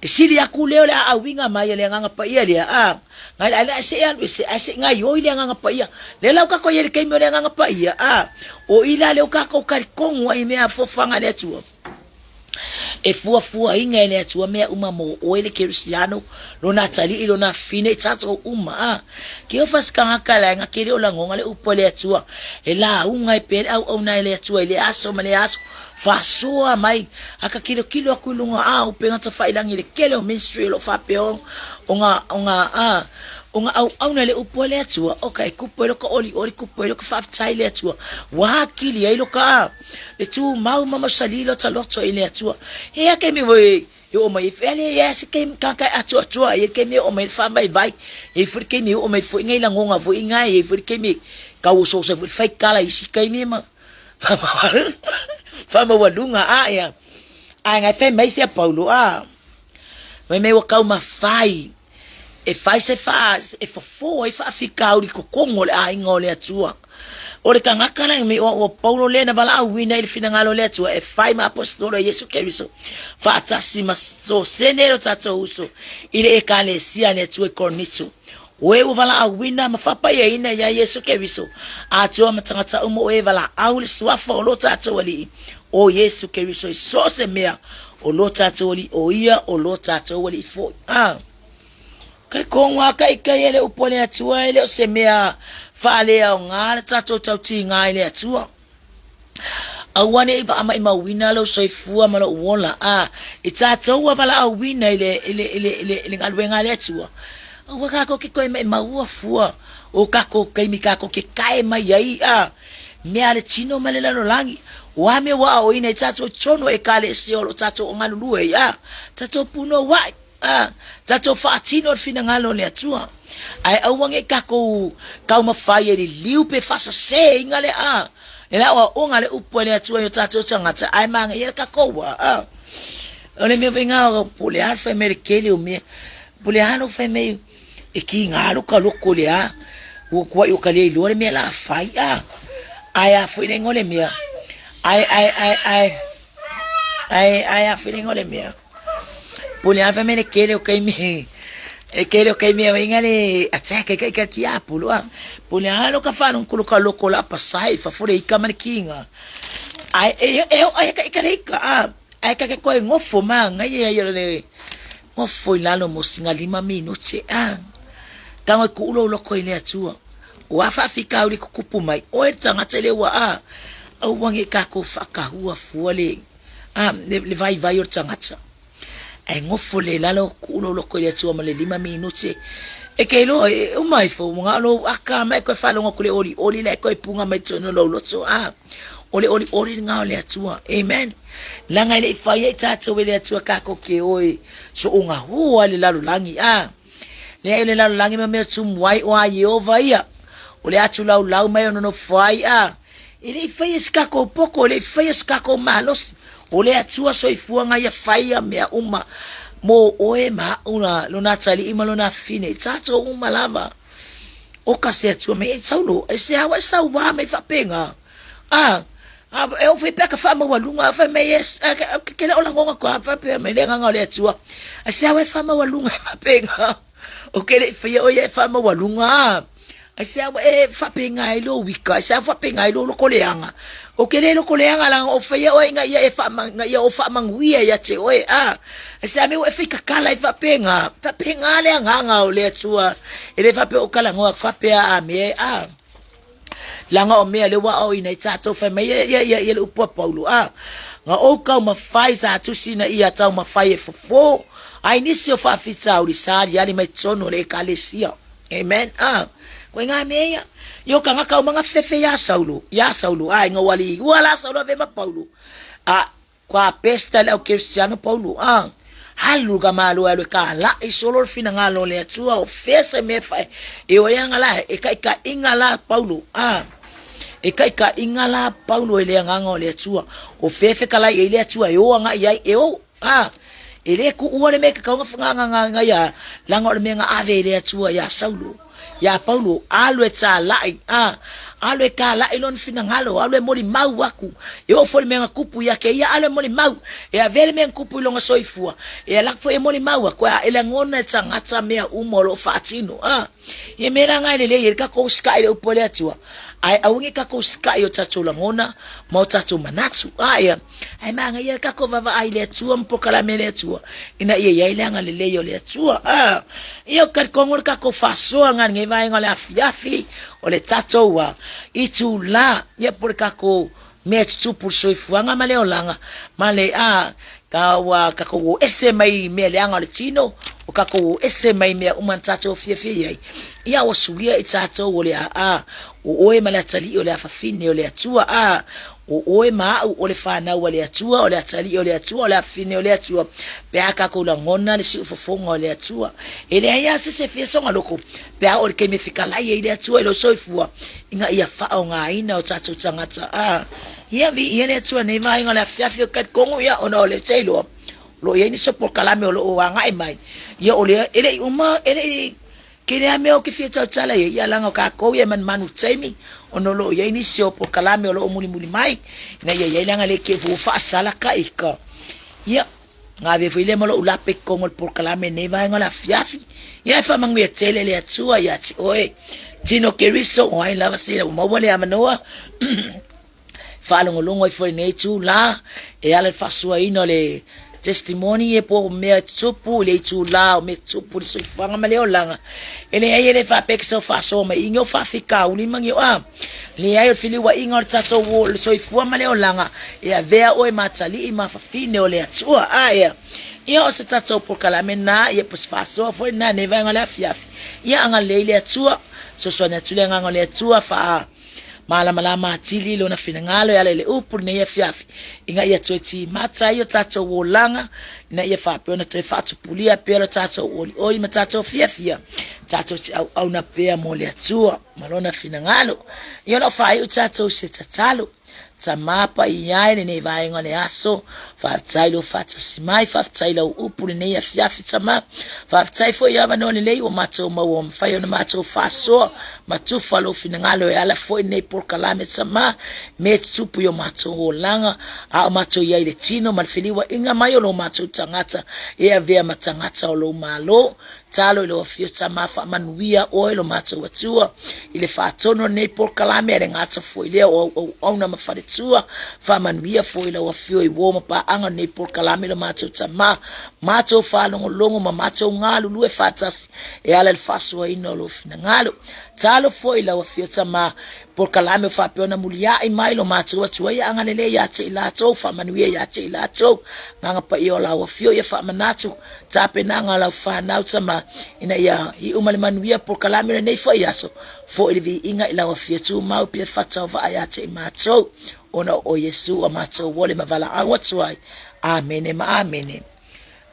S1: E sili aku lea o le aauiga mai e le Agaga Paia lea, a, ngai le ae se i alu ese, ae se i gaioi le Agaga Paia. Lea la ua tatou i ai i le taimi o le Agaga Paia, a, o i la lea ua tatou talitonu ai i mea foafoaga a le Atua. E fuafuaina e le Atua mea uma mo oe le Kerisiano, lona atalii, lona afine, i tatou uma, a. Ke ofa se tagata la e gake le o lagona le upu a le Atua, e lauga ai pea le auauna e le Atua i lea aso ma lea aso, Faasoa mai, a ka kilokilo aku i luga a upega tafailangi i le kele o ministry o lo o faapea o nga o nga a o nga auauna i le upu a le Atua, oka e kupu ai lo ka olioli, kupu ai lo ka faafetai i le Atua, ua akili ai lo ka a le tumau ma mausali lo ta loto i le Atua. He aha taimi e e oo mai ai foi, ale e a se taimi tagata e atoatoa ai le taimi e oo mai ai le faavaivai, e i ai foi le taimi e oo mai foi nai lagoga foi i na, e i ai foi le taimi e tauosooso ai foi le faitala i isi taimi ma Faamaualuga a ia. Ae ngai fai mai sia Paulo a. Fai mai ua taumafai e fai se faa e fofo ai faafitauli i totonu o le aiga o le Atua. O le tagata la mai o Paulo lea na valaauina i le finagalo o le Atua e fai ma aposetolo a Iesu Keriso faatasi ma Sosene lo tatou uso i le ekalesia a le Atua i Korinito. O e ua valaauina ma faapaiaina iā Iesu Keriso, Atua ma tagata uma o e valaau le suafa o lo tatou Alii, o Iesu Keriso i so o se mea o lo tatou Alii, o ia o lo tatou Alii foi. A. Kai kogu a kai kai e le upu a le Atua, e le o se mea faaleaoga le tatou tautiga i le Atua. Aua ne i faamaimauina lou soifua ma lou ola, a i tatou ua valaauina i le, i le, i le, i le, i le galuega a le Atua, aua tatou te toe maimaua fua o tatou taimi tatou te tae mai ai, a mea a le tino ma le lalolagi. O a mea ua aoina i tatou i totonu o Ekalesia o lo o tatou galulue ai, a tatou punouai. A tatou faatino le finagalo o le Atua, ae aua ne i tatou taumafai e liliu pe faasaseina le a le aoaoga le upu a le Atua i o tatou tagata, ae manaia le tatou a. A o le mea foi na po o le a le fai mai le tele o mea, po o le a lou fai mai e kiga lou ka loko i le a, ua tuai ua ka le iloa le mea la fai a. Ae a foi le igoa o le mea. Ae, ae, ae, ae, ae, ae a foi le igoa o le mea. Pule a fai mai le kele o kaimi, e kele o kaimi o inga le attack e kai ka ki apulu a. Pule a lo ka whanong kulo ka loko la pasai fa fule ika ma le kinga. Ae e e o ai ka ika le ika a. Ae ka ke koe ngofo ma ngai e ai le ngofo i lalo mo singa lima minute a. Tango e kuulo loko i le atua. Ua faafitauli kukupu mai oe le tagata le ua a aua ne i tatou faatahua fua le a le vaivai o le tagata. Ae nofo le lalo tuu lou loto i le Atua ma le lima minute e te iloa e uma ifo ua na o lou aka ma e toe faalogo atu i le olioli la e toe puga mai totonu o lou loto a o le olioli lena o le Atua. Amen. Leaga e le i fai ai tatou e le Atua tatou te o e soona hua le lalolagi a. Leai o le lalolagi ma mea tumu ai o a Ieova ia. O le atu laulau mai o nonofo ai a. E le i faia se takou poto, e le i faia se takou malosi. O le Atua soifua na ia faia mea uma mo oe ma a'u na lona atalii ma lona afafine, i tatou uma lava. O ka se Atua mai e Saulo, e se awa e sauā mai faapena. A, a e o fai pea ka faamaualuga, fai mai e, ke ke le o lagona koa, faapea mai le agaga o le Atua. A se awa e faamaualuga e faapena. O ke le i faia o ia e faamaualuga. A se awa e faapena ai lou ika, a se awa faapena ai lou lokoleaga. O ke le lokoleaga leaga o faia oe ina ia e faama, ina ia o faamanuia ia te oe, a. A se a mea ua e faikakala ai faapena. Faapena le agaga o le Atua. E le faapea o talanoa atu faapea a mea, a. Leaga o mea lea ua aoaoina ai tatou, fai mai ia, ia, ia, ia le upu a Paulo, a. Na ou taumafai sa tusi ina ia taumafai e fofo ai nisi o faafitauli sa aliali mai totonu o le Ekalesia. Amen. A. Koe ngā mea ia. I o tagata uma na fefe iā Saulo, iā Saulo, a ina ua liua la Saulo ave ma Paulo. A, kua pesta le au Kerisiano Paulo, a. Alu ka malo e alu e kālaʻi solo le finagalo o le Atua o fea se mea e fae. E o ea la, e kaʻikaʻiga la Paulo, a. E kaʻikaʻiga la Paulo e le agaga o le Atua. O fea e fekalai ai le Atua e o agai ai, e o. A, e le kuʻua le mea ke kauga whanganganga ia, leaga o le mea na ave e le Atua iā Saulo, iā Paulo, alu e tālaʻi, a, alu e tālaʻi lona finagalo, alu e molimau aku, e oo foi le mea na kupu ia te ia, alu e molimau, e avea le mea na kupu i lona soifua, e ala atu foi e molimau aku, a e lagona e tagata mea uma o lo o faatino, a. Ia mea la nga e lelei ai le takou usitaʻi i le upu a le Atua, ae aua ne i takou usitaʻi i o tatou lagona ma o tatou manatu. A ia, ae manaia le takou vaavaai i le Atua ma polokalame a le Atua, ina ia i ai le agalelei o le Atua. A ia, ou te talitonu o le takou faasoa lena i lenei vaega o le afiafi, o le tatou itulā, ia po o le takou mea e tutupu i le soifuaga ma le olaga, ma le, a, ka ua tatou o ese mai i mea leaga o le tino, o tatou o ese mai mea uma na tatou fiafia i ai, ia ua suia i tatou o le a, a, o oe ma le atalii o le afafine o le Atua, a, o oe ma a'u o le fanau a le Atua, o le atalii o le Atua, o le afafine o le Atua, pe a tatou lagona le siufofoga o le Atua. E leai lava se isi e fia soga loko, pe a oo i le taimi e fetalai ai le Atua i lou soifua, ina ia faaaogaina o tatou tagata. A, ia viia le Atua nei vaega o le afiafi o Talitonu, ia, ona o lea te iloa, o lo o i ai nisi o polokalame o lo o agai mai, ia o lea, e le i uma, e le i tele lava mea ou te fia tautala i ai, ia leaga o tatou ia e manumanu i taimi, ona o lo o i ai nisi o polokalame o lo o mulimuli mai, ina ia i ai le agalelei te i ua faasala ka ika. Ia, Na ave foi lea ma lou lape i totonu o le polokalame i lenei vaega o le afiafi. Ia e faamanuia tele le Atua ia te oe. Tino Keriso, o ai lava se ua maua le avanoa faalogologo ai foi i lenei itulā e ala i le faasoaina o le testimony e po o mea e tutupu i le itulā o mea e tutupu i le soifuaga ma le olaga. E leai e le faapea ke sau faasoa mai i ni o faafitauli ma ni o a. Leai o le feliuaiga o le tatou o le soifua ma le olaga e avea oe ma atalii ma fafine o le Atua. A ea, ia o se tatou polokalame na, ia po se faasoa foi na nei vaega o le afiafi. Ia agalelei le Atua, fesoasoani atu le agaga o le Atua, faa malamalama atili lona finagalo e ala i le upu lenei afiafi, ina ia toe timata ai o tatou olaga, ina ia faapea ona toe faatupulia pea lo tatou olioli ma tatou fiafia, tatou te auauna pea mo le Atua. ma lona finagalo. Ia o lo o faaiu tatou i se tatalo. Tama paia e lenei vaega o le aso, faafetai lou faatasi mai, faafetai lau upu lenei afiafi Tama. Faafetai foi i avanoa lelei ua matou maua ua mafai ona matou faasoa ma tufa lou finagalo e ala foi lenei polokalame Tama, mea e tutupu i o matou olaga, a o matou i ai i le tino ma le feliuaiga mai o lo matou tagata e avea ma tagata o lou Malo. Talo i lou afio Tama, faamanuia oe lo matou Atua i le faatonu o lenei polokalame, a le gata foi lea o au auauna ma faletua. Faamanuia foi i lau afio i uo ma paaga o lenei polokalame lo matou Tama, matou faalogologo ma matou galulue faatasi e ala i le faasoaina o lou finagalo. Talo foi i lau afio Tama, polokalame o faapea ona muliai mai lo matou Atua ia agalelei ia te i latou, faamanuia ia te i latou. Agaga Paia o lau afio ia faamanatu tapenaga a lau fanau Tama, ina ia iu ma le manuia polokalame o lenei foi aso, foi le viiga i lau afio tumau pea fata o vaa ia te i matou, ona o Iesu a matou ole ma valaau atu ai. Amene ma amene.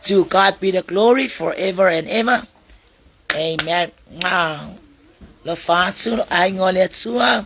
S1: To God be the glory forever and ever. Amen. Alofa atu lo aiga o le Atua.